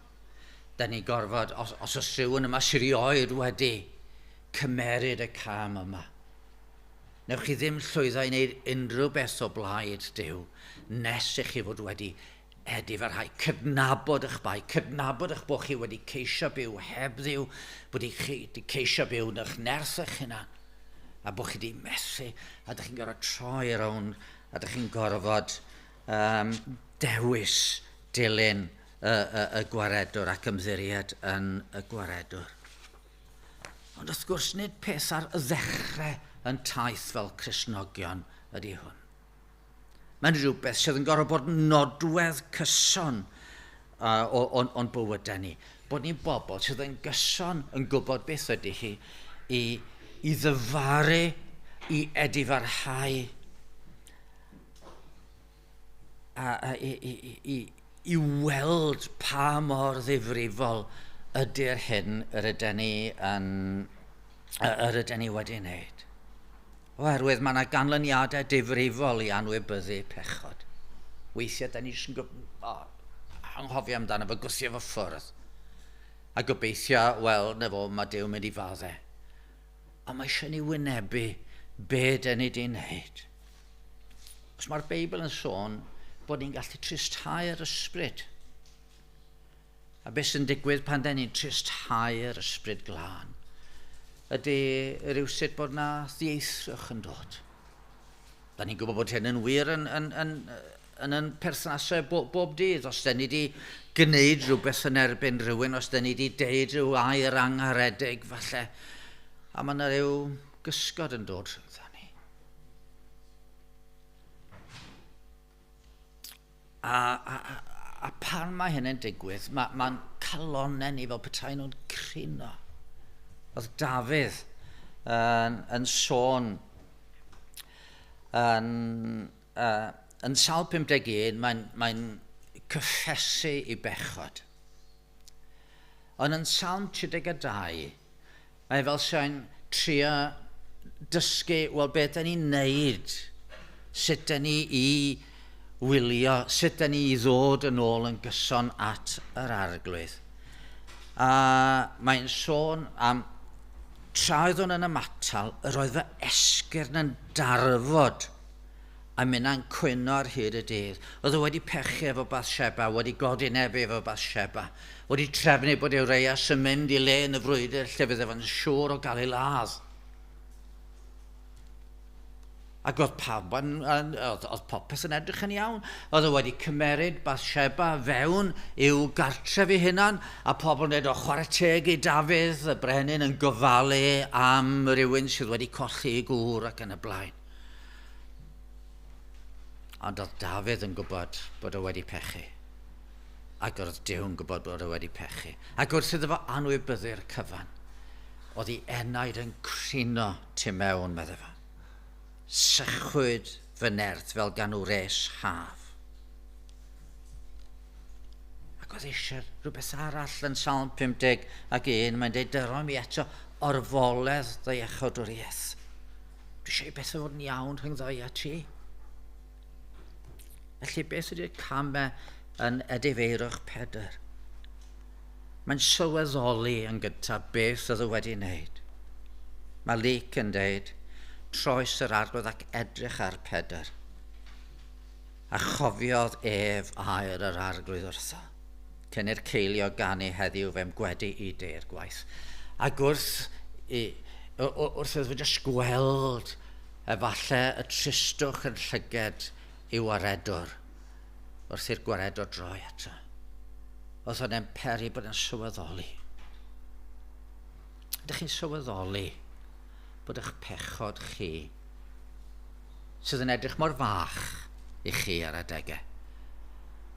Da ni'n gorfod, os, os oes rhywun yma sy'n rioed wedi cymeryd y cam yma, Newch chi ddim llwyddo i wneud unrhyw beth o blaid Duw nes i chi fod wedi edifarhau, cydnabod eich bai, cydnabod eich bod chi wedi ceisio byw heb Dduw, bod chi wedi ceisio byw yn eich nerth eich hunan, a bod chi wedi methu, a ydych chi'n gorfod troi rownd, a ydych chi'n gorfod um, dewis dilyn y, y, y gwaredwr ac ymddiried yn y gwaredwr. Ond wrth gwrs, nid peth ar ddechrau yn taith fel Cristnogion ydy hwn. Mae'n rhywbeth sydd yn gorfod bod nodwedd cyson uh, o'n, on bywydau ni. Bod ni'n bobl sydd yn gyson yn gwybod beth ydy hi i, i ddyfaru, i edifarhau, a, a, i, i, i, i weld pa mor ddifrifol ydy'r hyn yr ydyn ni, yn, yr ydyn ni wedi wneud. Oherwydd mae yna ganlyniadau difrifol i anwybyddu pechod. Weithiau, da ni jyst yn oh, anghofio amdano fo, gwthio fo ffwrdd. A gobeithio, wel, na fo, mae Duw mynd i fadde. Ond mae eisiau ni wynebu be dyn ni wedi wneud. Os mae'r Beibl yn sôn bod ni'n gallu tristhau'r ysbryd. A beth sy'n digwydd pan da ni'n tristhau'r ysbryd glân ydy rhywsut bod na ddieithrwch yn dod. Da ni'n gwybod bod hyn yn wir yn, yn, yn, yn, yn perthnasau bob, bob dydd. Os da ni wedi gwneud rhywbeth yn erbyn rhywun, os da ni wedi deud rhyw air angharedig falle, a mae yna rhyw gysgod yn dod rhyngddo ni. A, a, a pan mae hyn yn digwydd, mae'n ma calonnau ni fel petai nhw'n crino. Oedd Dafydd yn, yn sôn yn, uh, yn Sal 51, mae'n mae cyffesu i bechod. Ond yn Salm 32, Mae fel sy'n trio dysgu, wel, beth da ni'n neud, sut da ni i wylio, sut da ni i ddod yn ôl yn gyson at yr arglwydd. A mae'n sôn am tra oeddwn yn ymatal, yr oedd fy esgyrn yn darfod a minna'n cwyno ar hyd y dydd. Oedd o wedi pechu efo Bathsheba, wedi godinebu efo Bathsheba, wedi trefnu bod Urias yn mynd i le yn y frwydr lle fydde fo'n siŵr o gael ei ladd. Ac oedd pawb yn, yn, oedd, oedd popeth yn edrych yn iawn. Oedd o wedi cymeryd Bathsheba fewn i'w gartref ei hunan, a pobl yn dweud, o chwarae teg i Dafydd, y brenin yn gofalu am rywun sydd wedi colli ei gŵr ac yn y blaen. Ond oedd Dafydd yn gwybod bod o wedi pechu. Ac oedd Duw yn gwybod bod o wedi pechu. Ac wrth iddo fo anwybyddu'r cyfan, oedd ei enaid yn crino tu mewn, medde fo. Sychwyd fy nerth fel gan wres haf. Ac oedd eisiau rhywbeth arall yn Salm 50 ac 1, mae'n dweud, dyro mi eto orfoledd dy iachawdwriaeth. Dwi eisiau i bethau fod yn iawn rhyngddo i a ti. Felly beth ydy'r camau yn edifeirwch Pedr? Mae'n sylweddoli yn gyntaf beth oedd o wedi wneud. Mae Luc yn deud, troes yr arglwydd ac edrych ar Pedr. A chofiodd ef air yr arglwydd wrtho. Cyn i'r ceilio ganu heddiw fe'm gwedi i deir gwaith. Ac wrth, i, wrth iddo fe jyst gweld efallai y tristwch yn llyged i'w waredwr, wrth i'r gwaredwr droi ato. Oedd hwnna'n peri bod yn sylweddoli. Ydych chi'n sylweddoli bod eich pechod chi, sydd yn edrych mor fach i chi ar adegau,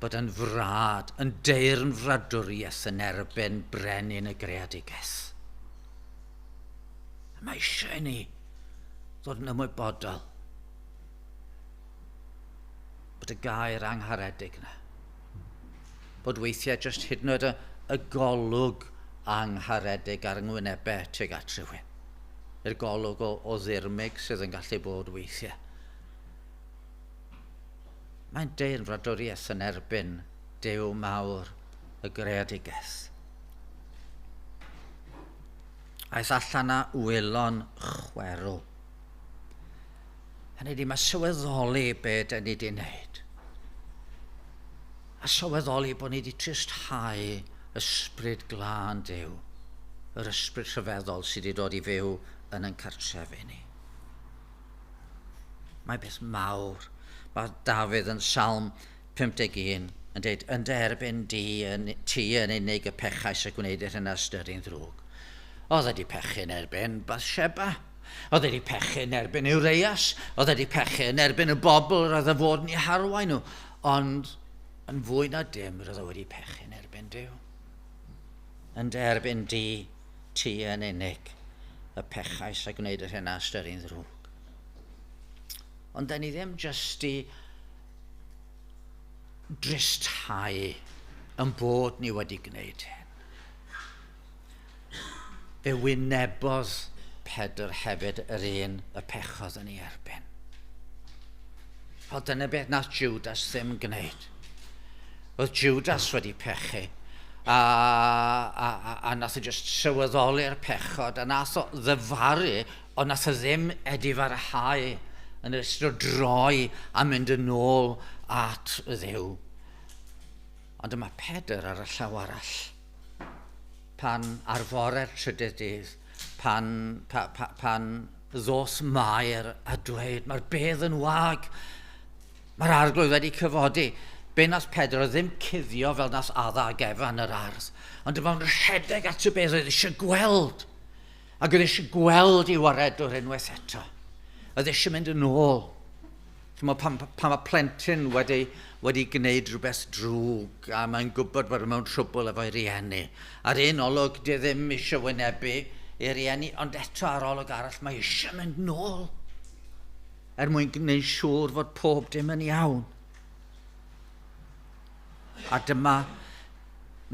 bod yn frad, yn deyrn fradwriaeth yn erbyn brenin y greadigaeth. Mae eisiau i ni ddod yn ymwybodol bod y gair angharedig yna. Bod weithiau jyst hyd yn oed y, y golwg angharedig ar yngwynebau tuag at rhywun. Yr golwg o, o ddirmyg sydd yn gallu bod weithiau. Mae'n deyrn fradwriaeth yn erbyn Duw mawr y greadigaeth. Aeth allan a wylo'n chwerw. Hynny ydy, mae sylweddoli be da ni wedi wneud. A sylweddoli bod ni wedi tristhau ysbryd glân Duw, yr ysbryd rhyfeddol sydd wedi dod i fyw yn ein cartrefi ni. Mae beth mawr. Mae Dafydd yn Salm 51 yn dweud, yn dy erbyn di, yn, ti yn unig y pechais a gwneud yr hyn a ystyri'n ddrwg. Oedd wedi pechu yn erbyn Bathsheba. Oedd wedi pechu yn erbyn Urias. Oedd wedi pechu yn erbyn y bobl roedd y fod yn ei harwain nhw. Ond yn fwy na dim, roedd o wedi pechu yn erbyn Duw. Yn dy erbyn di, ti yn unig, y pechais a gwneud yr hyn a ystyri'n ddrwg. Ond da ni ddim jyst i dristhau yn bod ni wedi gwneud hyn. Fe wynebodd Pedr hefyd yr un y pechodd yn ei erbyn. O, dyna beth nath Judas ddim gwneud. Oedd Judas wedi pechu, a, a, a, a nath o just sylweddoli'r pechod, a nath o ddyfaru, ond nath o ddim edifarhau yn yr ystod droi a mynd yn ôl at Dduw. Ond yma Pedr ar y llaw arall. Pan ar fore'r trydydd dydd, pan, pa, pa, pan ddos Mair a dweud, mae'r bedd yn wag, mae'r arglwydd wedi cyfodi. Be nath Pedr oedd ddim cuddio fel nath Adda ag Efa yn yr ardd, ond dyma fo'n rhedeg at y bedd oedd eisiau gweld. Ac oedd eisiau gweld i waredwr unwaith eto. Oedd eisiau mynd yn ôl. Chimod, pan, pan mae plentyn wedi, wedi gwneud rhywbeth drwg a mae'n gwybod bod e mewn trwbl efo'i rieni. Ar un olwg, di ddim eisiau wynebu ei rieni, ond eto ar olwg arall mae eisiau mynd nôl er mwyn gwneud siŵr fod pob dim yn iawn. A dyma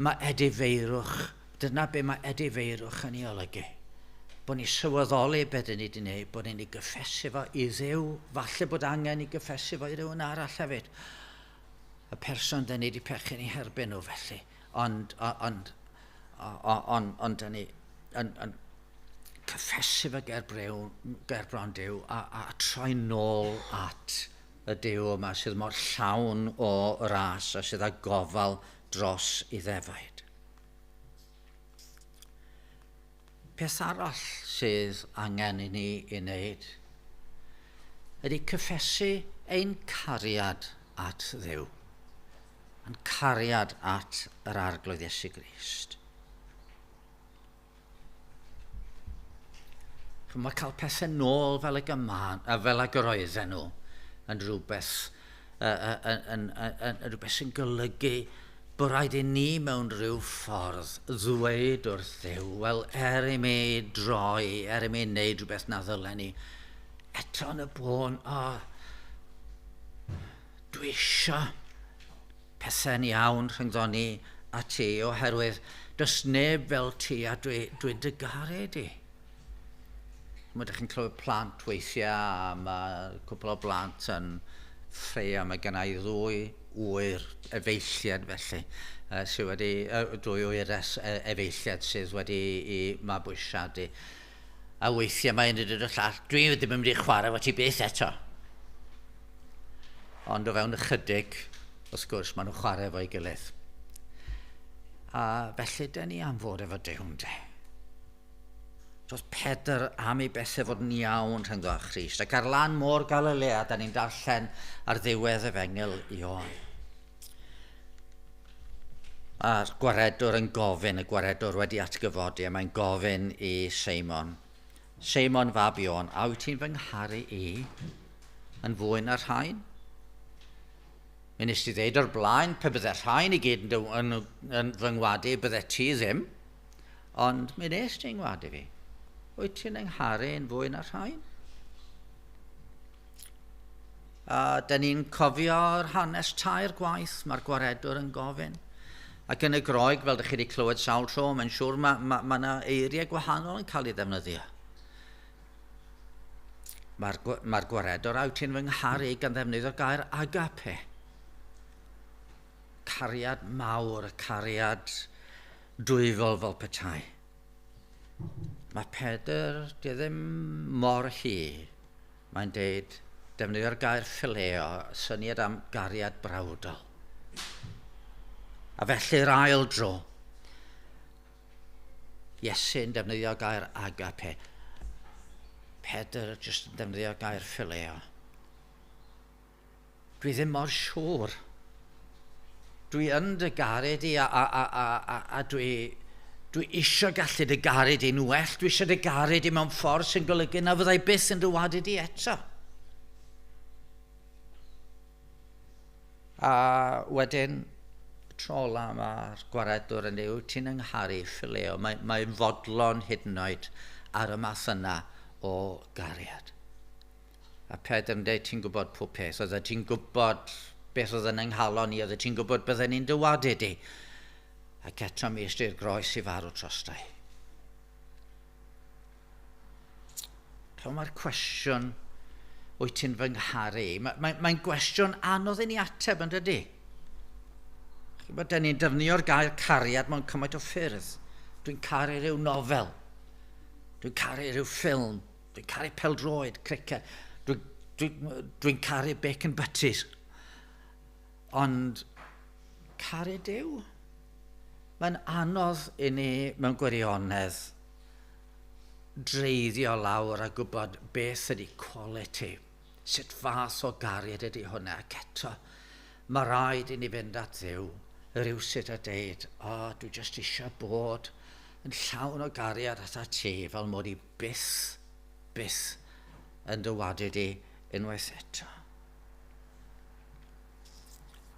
mae edifeirwch, dyna be mae edifeirwch yn ei olygu. Bod ni sylweddoli beth dyn ni wedi gwneud, bod ni'n ei gyffesu fo i Dduw, falle bod angen i gyffesu fo i rywun arall hefyd. Y person dyn ni wedi pechu'n ei herbyn nhw felly. Ond, ond, Ond on, dyn ni yn, yn cyffesu fe ger, brew, ger bron Duw a, a troi nôl at y Duw yma sydd mor llawn o ras a sydd â gofal dros i ddefaid. Peth arall sydd angen i ni i wneud ydy cyffesu ein cariad at Dduw, a'n cariad at yr Arglwydd Iesu Grist. Mae cael pethau nôl fel y gyman, a fel ag yr oedden nhw yn rhywbeth, yn, yn, yn, yn rhywbeth sy'n golygu bod rhaid i ni mewn rhyw ffordd ddweud wrth Dduw, wel, er i mi droi, er i mi wneud rhywbeth na ddylen ni, eto yn y bôn, o, oh, dwi eisiau pethau'n iawn rhyngddo ni a ti, oherwydd does neb fel ti a dwi'n dwi dy garu di. Mae ydych chi'n clywed plant weithiau, a mae cwpl o blant yn ffreio. Mae gen i ddwy ŵyr efeilliad felly, sydd wedi, dwy wyres efeilliad sydd wedi i mabwysiadu. A weithiau mae un yn dweud y llall, dwi ddim yn mynd i chwarae fo ti byth eto. Ond o fewn ychydig, wrth gwrs, maen nhw'n chwarae efo'i gilydd. A felly, dyn ni am fod efo Duw, ynde? Doedd Pedr am ei bethau fod yn iawn rhyngddo â Christ. Ac ar lan môr Galilea, da ni'n darllen ar ddiwedd efengyl Ioan. A'r gwaredwr yn gofyn, y gwaredwr wedi atgyfodi, a mae'n gofyn i Seimon, Seimon fab Ioan, a wyt ti'n fy ngharu i yn fwy na'r rhain? Mi nes ti ddeud o'r blaen, pe bydde rhain i gyd yn, yn, yn fy ngwadu, bydde ti ddim. Ond mi nes ti ngwadu fi. Wyt ti'n yngharu yn fwy na rhain? A da ni'n cofio'r hanes tair gwaith mae'r gwaredwr yn gofyn. Ac yn y Groeg, fel ydych chi wedi clywed sawl tro, mae'n siŵr mae yna ma, ma eiriau gwahanol yn cael ei ddefnyddio. Mae'r ma gwaredwr a wyt ti'n fy ngharu gan ddefnyddio'r gair agape. Cariad mawr, y cariad dwyfol fel petai. Mae Pedr, di ddim mor hi. Mae'n deud, defnyddio'r gair phileo, syniad am gariad brawdol. A felly'r ail dro, Iesu'n defnyddio gair agape. Pedr jyst yn defnyddio gair phileo. Dwi ddim mor siŵr. Dwi yn dy garu di a, a, a, a, a, a dwi, dwi eisiau gallu dy garu di'n well. Dwi eisiau dy garu di mewn ffordd sy'n golygu na fyddai byth yn dy wadu di eto. A wedyn, tro ola mae'r gwaredwr yn dweud, ti'n yngharu phileo. Mae'n mae fodlon hyd yn oed ar y math yna o gariad. A Pedr yn dweud, ti'n gwybod pob peth, oeddet ti'n gwybod beth oedd yn ynghalon i, oeddet ti'n gwybod bydden ni'n dywadu di. Ac eto mi i'r groes i farw trostai. Pan mae'r cwestiwn, wyt ti'n fy ngharu? Mae'n mae, mae gwestiwn anodd i ni ateb, yn dydy? Chi'n bod, ni'n defnyddio'r gair cariad mewn cymaint o ffyrdd. Dwi'n caru rhyw nofel. Dwi'n caru rhyw ffilm. Dwi'n caru peldroed, criced. Dwi'n dwi, dwi caru bacon butties. Ond caru Duw? Mae'n anodd i ni mewn gwirionedd dreiddio lawr a gwybod beth ydy quality, sut fath o gariad ydy hwnna, ac eto mae rhaid i ni fynd at Dduw rhywsut a deud, o, oh, dwi jyst eisiau bod yn llawn o gariad at ti, fel mod i byth, byth yn dy wadu di unwaith eto.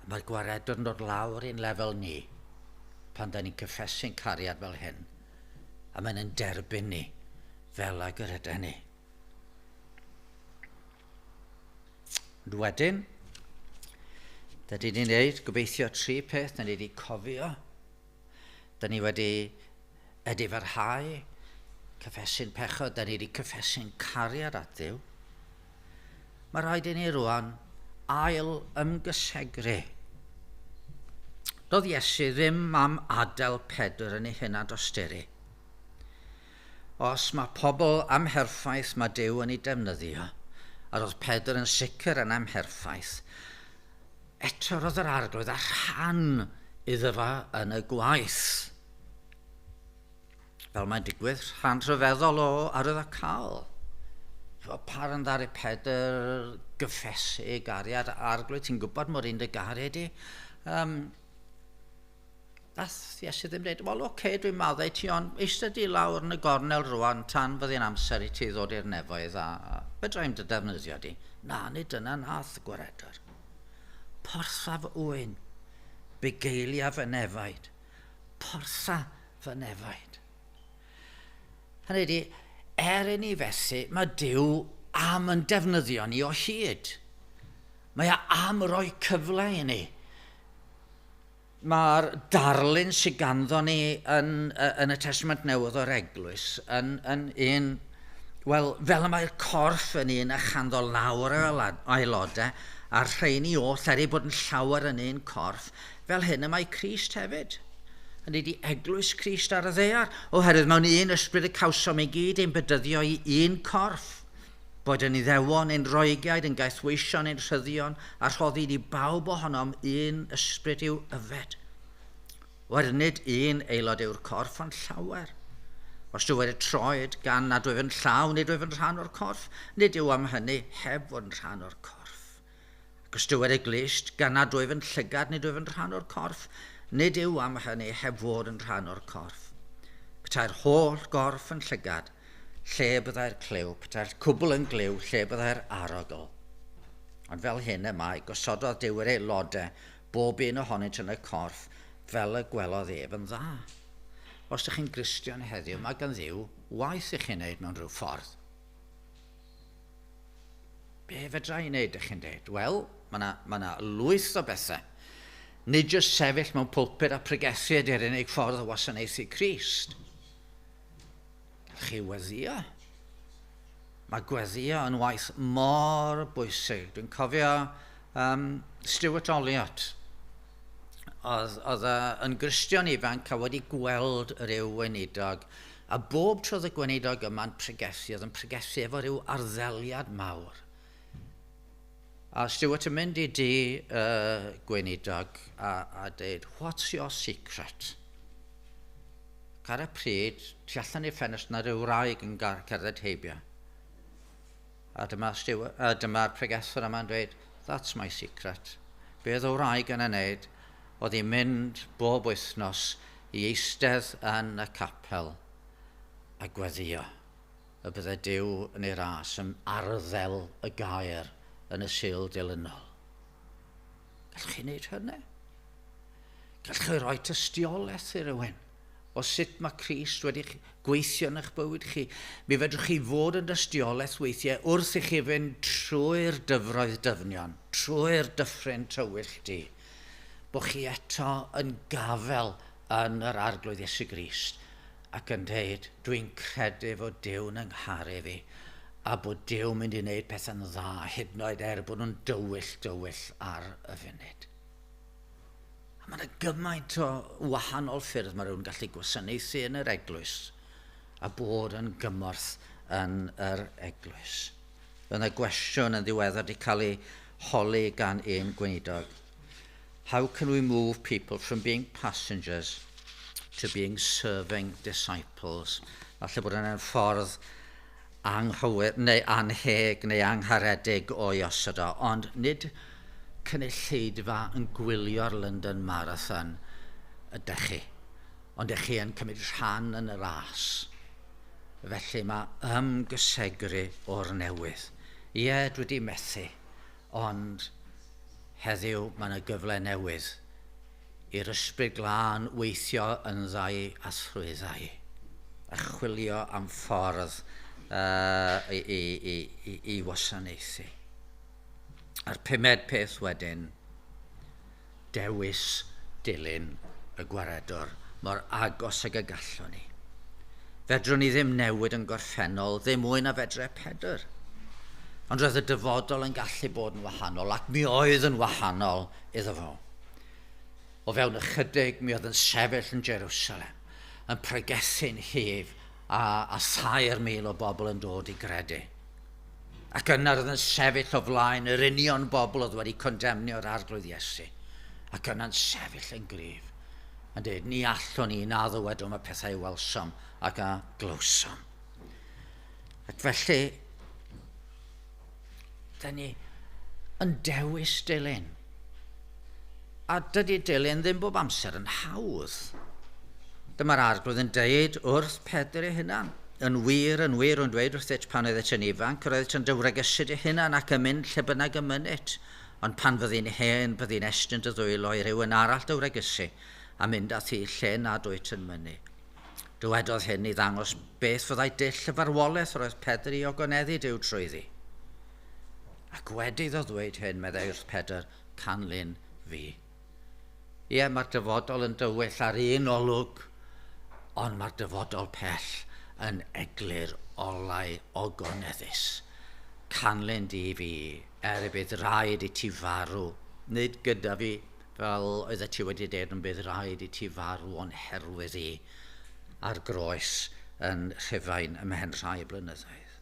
Mae'r gwaredwr yn dod lawr i'n lefel ni pan da ni'n cyffesu'n cariad fel hyn a mae'n yn derbyn ni fel ag yr ydyn ni. Ond wedyn, da ni wedi gwneud gobeithio tri peth, da ni wedi cofio Da ni wedi edifarhau cyffesu'n pechod, da ni wedi cyffesu'n cariad at Dduw. Mae rhaid i ni rwan ail ymgysegru. Doedd Iesu ddim am adael Pedr yn ei hunan dosturi. Os mae pobl amherffaith mae Duw yn ei defnyddio, a roedd Pedr yn sicr yn amherffaith, eto roedd yr arglwydd a rhan iddo fo yn y gwaith. Fel mae'n digwydd, rhan rhyfeddol o arwyddocaol. Pan ddaru Pedr gyffesu ei gariad, arglwydd, ti'n gwybod mor un dy garu di? Um, Nath Iesu ddim dweud, wel oce, okay, dwi'n maddau ti, ond eistedd di lawr yn y gornel rwan tan fyddi'n amser i ti ddod i'r nefoedd a, a fedra i'm dy defnyddio di. Na, nid dyna nath y gwaredwr. Portha fy ŵyn, bugeilia fy nefaid. Portha fy nefaid. Hynny ydi, er i ni fethu, mae Duw am yn defnyddio ni o hyd. Mae e am roi cyfle i ni. Mae'r darlun sydd ganddo ni yn, yn y Testament Newydd o'r Eglwys yn, yn un, wel, fel y mae'r corff yn un a chanddo lawer o aelodau, a'r rheini oll, er ei bod yn llawer yn un corff, fel hyn y mae Crist hefyd. Hynny ydi eglwys Crist ar y ddaear, oherwydd mewn un ysbryd y cawsom i gyd ein bedyddio i un corff. Boed yn Iddewon neu'n Roegiaid, yn gaethweision neu'n rhyddion, a rhoddid i bawb ohonom un ysbryd i'w yfed. Oherwydd nid un aelod yw'r corff, ond llawer. Os dywed y troed, gan nad wyf yn llaw, nid wyf yn rhan o'r corff, nid yw am hynny heb fod yn rhan o'r corff. Ac os dywed y glust, gan nad wyf yn llygad, nid wyf yn rhan o'r corff, nid yw am hynny heb fod yn rhan o'r corff. Petai'r holl gorff yn llygad, lle byddai'r clyw, petai'r cwbl yn glyw, lle byddai'r arogl. Ond fel hyn y mae, gosododd Duw yr aelodau, bob un ohonynt yn y corff, fel y gwelodd ef yn dda. Os ydych chi'n Gristion heddiw, mae gan Dduw waith i chi wneud mewn rhyw ffordd. Be fedra i wneud, ydych chi'n dweud? Wel, mae yna ma na lwyth o bethau. Nid jyst sefyll mewn pulpit a pregethu ydy'r unig ffordd o wasanaethu Crist. Gallwch chi weddio. Mae gweddio yn waith mor bwysig. Dwi'n cofio um, Stuart Olliott, oedd, oedd yn Gristion ifanc a wedi gweld rhyw weinidog A bob tro oedd y gweinidog yma'n pregethu, oedd yn pregethu efo rhyw arddeliad mawr. A Stuart yn mynd i di gweinidog a, a dweud, what's your secret? Ac ar y pryd, tu allan i'r ffenest na rhyw wraig yn cerdded heibio. A dyma Stuart, a dyma'r pregethwr yma'n dweud, that's my secret. Be oedd y wraig yn ei wneud? Oedd hi'n mynd bob wythnos i eistedd yn y capel a gweddïo y bydde Duw yn ei ras yn arddel y gair yn y Sul dilynol. Gallwch chi wneud hynny? Gallwch chi roi tystiolaeth i rywun o sut mae Crist wedi gweithio yn eich bywyd chi. Mi fedrwch chi fod yn dystiolaeth weithiau wrth i chi fynd trwy'r dyfroedd dyfnion, trwy'r dyffryn tywyll du. Bod chi eto yn gafel yn yr Arglwydd Iesu Grist ac yn dweud, dwi'n credu fod Duw'n yng ngharu fi a bod Duw mynd i wneud pethau'n dda hyd yn oed er bod nhw'n dywyll dywyll ar y funud. A mae yna gymaint o wahanol ffyrdd mae rhywun gallu gwasanaethu yn yr eglwys a bod yn gymorth yn yr eglwys. Roedd yna gwestiwn yn ddiweddar wedi cael ei holi gan un gweinidog. How can we move people from being passengers to being serving disciples? Falle bod yna'n ffordd anghywir neu anheg neu angharedig o'i osod o, ond nid cynulleidfa yn gwylio'r London Marathon ydych chi, ond ydych chi yn cymryd rhan yn y ras. Felly mae ymgysegru o'r newydd. Ie, dwi wedi methu, ond heddiw mae yna gyfle newydd i'r Ysbryd Glân weithio yn ddau a thrwyddau, a chwilio am ffordd uh, i, i, i, i, i wasanaethu. A'r pumed peth wedyn, dewis dilyn y gwaredwr mor agos ag y gallwn ni. Fedrwn ni ddim newid yn gorffennol, ddim mwy na fedre Pedr. Ond roedd y dyfodol yn gallu bod yn wahanol, ac mi oedd yn wahanol iddo fo. O fewn ychydig mi oedd yn sefyll yn Jerusalem, yn pregethu'n hyf a 3,000 o bobl yn dod i gredu. Ac yna roedd yn sefyll o flaen yr union bobl oedd wedi condemnio'r Arglwydd Iesu. Ac yna'n sefyll yn gryf, yn dweud, ni allwn ni na ddywedwn y pethau welsom ac a glywsom. Ac felly, da ni yn dewis dilyn. A dydy dilyn ddim bob amser yn hawdd. Dyma'r Arglwydd yn deud wrth Pedr ei hunan. Yn wir, yn wir, rwy'n dweud wrthyt pan oeddet yn ifanc, yr oeddet yn dy wregysu dy hunan ac yn mynd lle bynnag y mynit. Ond pan fyddi'n hen, byddi'n estyn dy ddwylo i rywun arall dy wregysu a mynd â thi lle nad wyt yn mynnu. Dywedodd hyn i ddangos beth fyddai dull y farwolaeth yr oedd Pedr i ogoneddu Duw trwyddi. Ac wedi iddo ddweud hyn, meddai wrth Pedr, canlyn fi. Ie, mae'r dyfodol yn dywyll ar un olwg, ond mae'r dyfodol pell yn eglur olau ogoneddus. Canlyn di fi, er y bydd rhaid i ti farw, nid gyda fi, fel oeddet ti wedi dweud, ond bydd rhaid i ti farw o'n herwydd i ar groes yn Rhufain ymhen rhai blynyddoedd.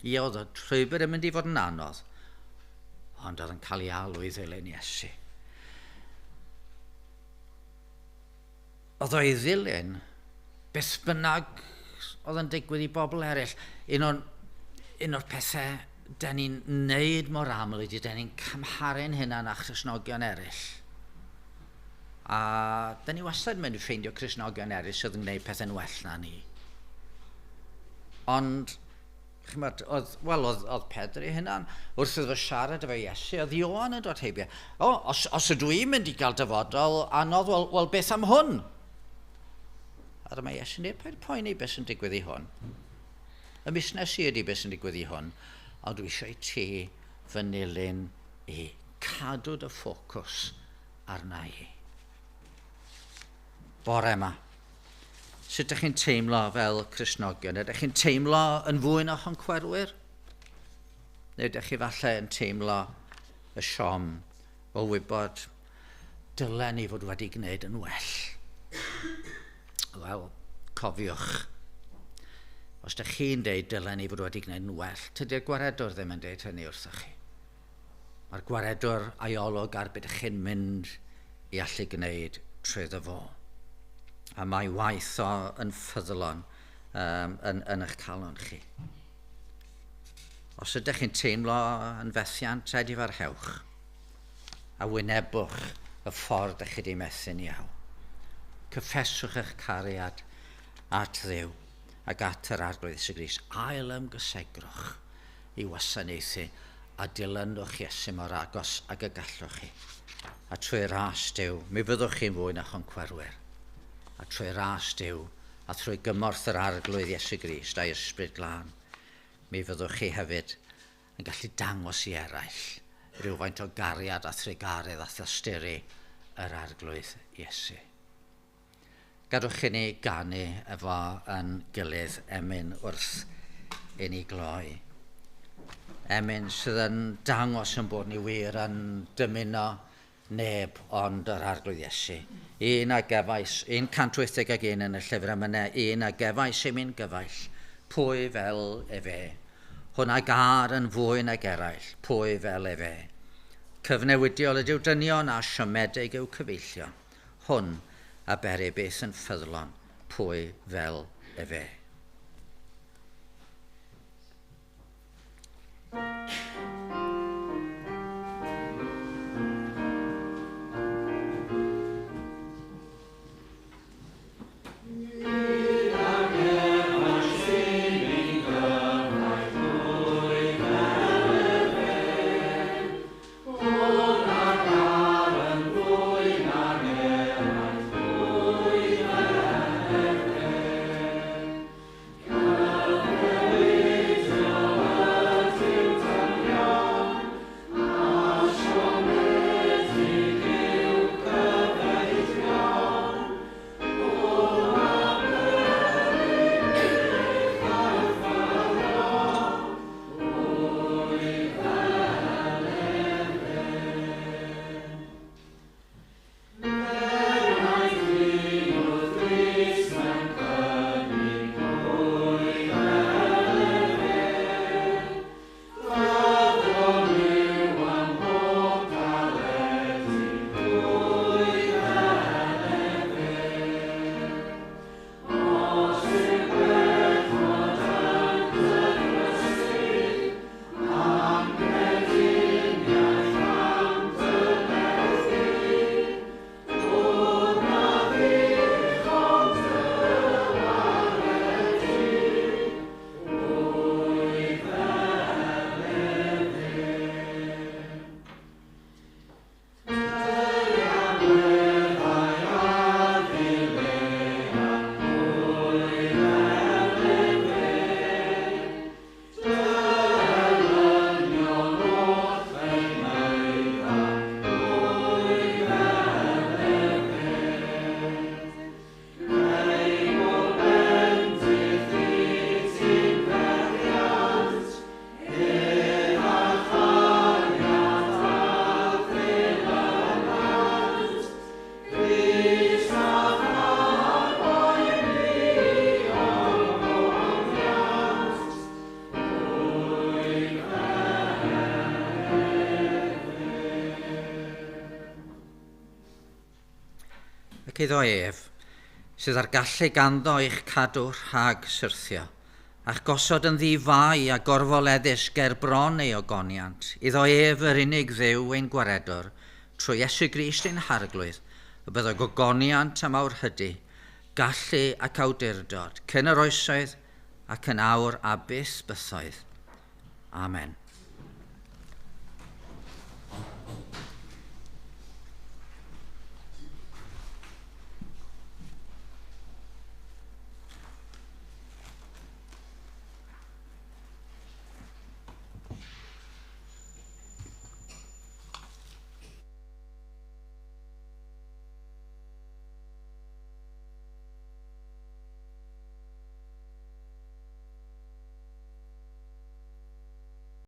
Ie, oedd y llwybr yn mynd i fod yn anodd, ond oedd yn cael ei alw i ddilyn Iesu. Oedd o'i ddilyn, beth bynnag oedd yn digwydd i bobl eraill. Un o'r, un o'r pethau da ni'n neud mor aml ydy da ni'n cymharu'n hunan â Christnogion eraill. A da ni wastad yn mynd i ffeindio Cristnogion eraill sydd yn gwneud pethau'n well na ni. Ond, chymod, oedd, wel, oedd, oedd Pedr ei hunan, wrth iddo siarad efo Iesu, oedd Ioan yn dod heibio. O, os, os ydw i'n mynd i gael dyfodol anodd, wel, wel beth am hwn? A dyma Iesu'n dweud, paid poeni beth sy'n digwydd i hwn. Y busnes i ydy beth sy'n digwydd i hwn, ond dwi eisiau i ti fy nilyn i. Cadw dy ffocws arna i. Bore yma, sut ydych chi'n teimlo fel Cristnogion? Ydych chi'n teimlo yn fwy na choncwerwyr? Neu ydych chi falle yn teimlo y siom o wybod dylen ni fod wedi gwneud yn well? Wel, cofiwch, os ydych chi'n deud dylen ni fod wedi gwneud yn well, tydi'r gwaredwr ddim yn deud hynny wrthych chi. Mae'r gwaredwr a'i olwg ar beth chi'n mynd i allu gwneud trwyddo fo. A mae waith o yn ffyddlon um, yn, yn eich calon chi. Os ydych chi'n teimlo yn fethiant, edifarhewch a wynebwch y ffordd ydych chi wedi methu'n iawn. Cyffeswch eich cariad at Dduw ac at yr Arglwydd Iesu Grist. Ail ymgysegrwch i wasanaethu a dilynwch Iesu mor agos ag y gallwch chi. A trwy ras Duw, mi fyddwch chi'n fwy na choncwerwyr. A trwy ras Duw, a trwy gymorth yr Arglwydd Iesu Grist a'i Ysbryd Glân, mi fyddwch chi hefyd yn gallu dangos i eraill rhywfaint o gariad a thrugaredd a thosturi yr Arglwydd Iesu. Gadwch i ni ganu efo yn gilydd emyn wrth i ni gloi. Emyn sydd yn dangos yn bod ni wir yn dymuno neb ond yr Arglwydd Iesu. Un a gefais, 181 yn y llyfr emynau, un a gefais i mi'n gyfaill, pwy fel efe. Hwn a gar yn fwy nag eraill, pwy fel efe. Cyfnewidiol ydyw dynion a siomedig yw cyfeillion. Hwn a bery byth yn ffyddlon, pwy fel efe. Ac iddo ef, sydd ar gallu ganddo eich cadw rhag syrthio, a'ch gosod yn ddi-fai a gorfoleddus ger bron ei ogoniant, iddo ef yr unig Dduw ein gwaredwr, trwy Iesu Grist ein Harglwydd, y byddo gogoniant a mawrhydi, gallu ac awdurdod, cyn yr oesoedd ac yn awr a byth bythoedd. Amen.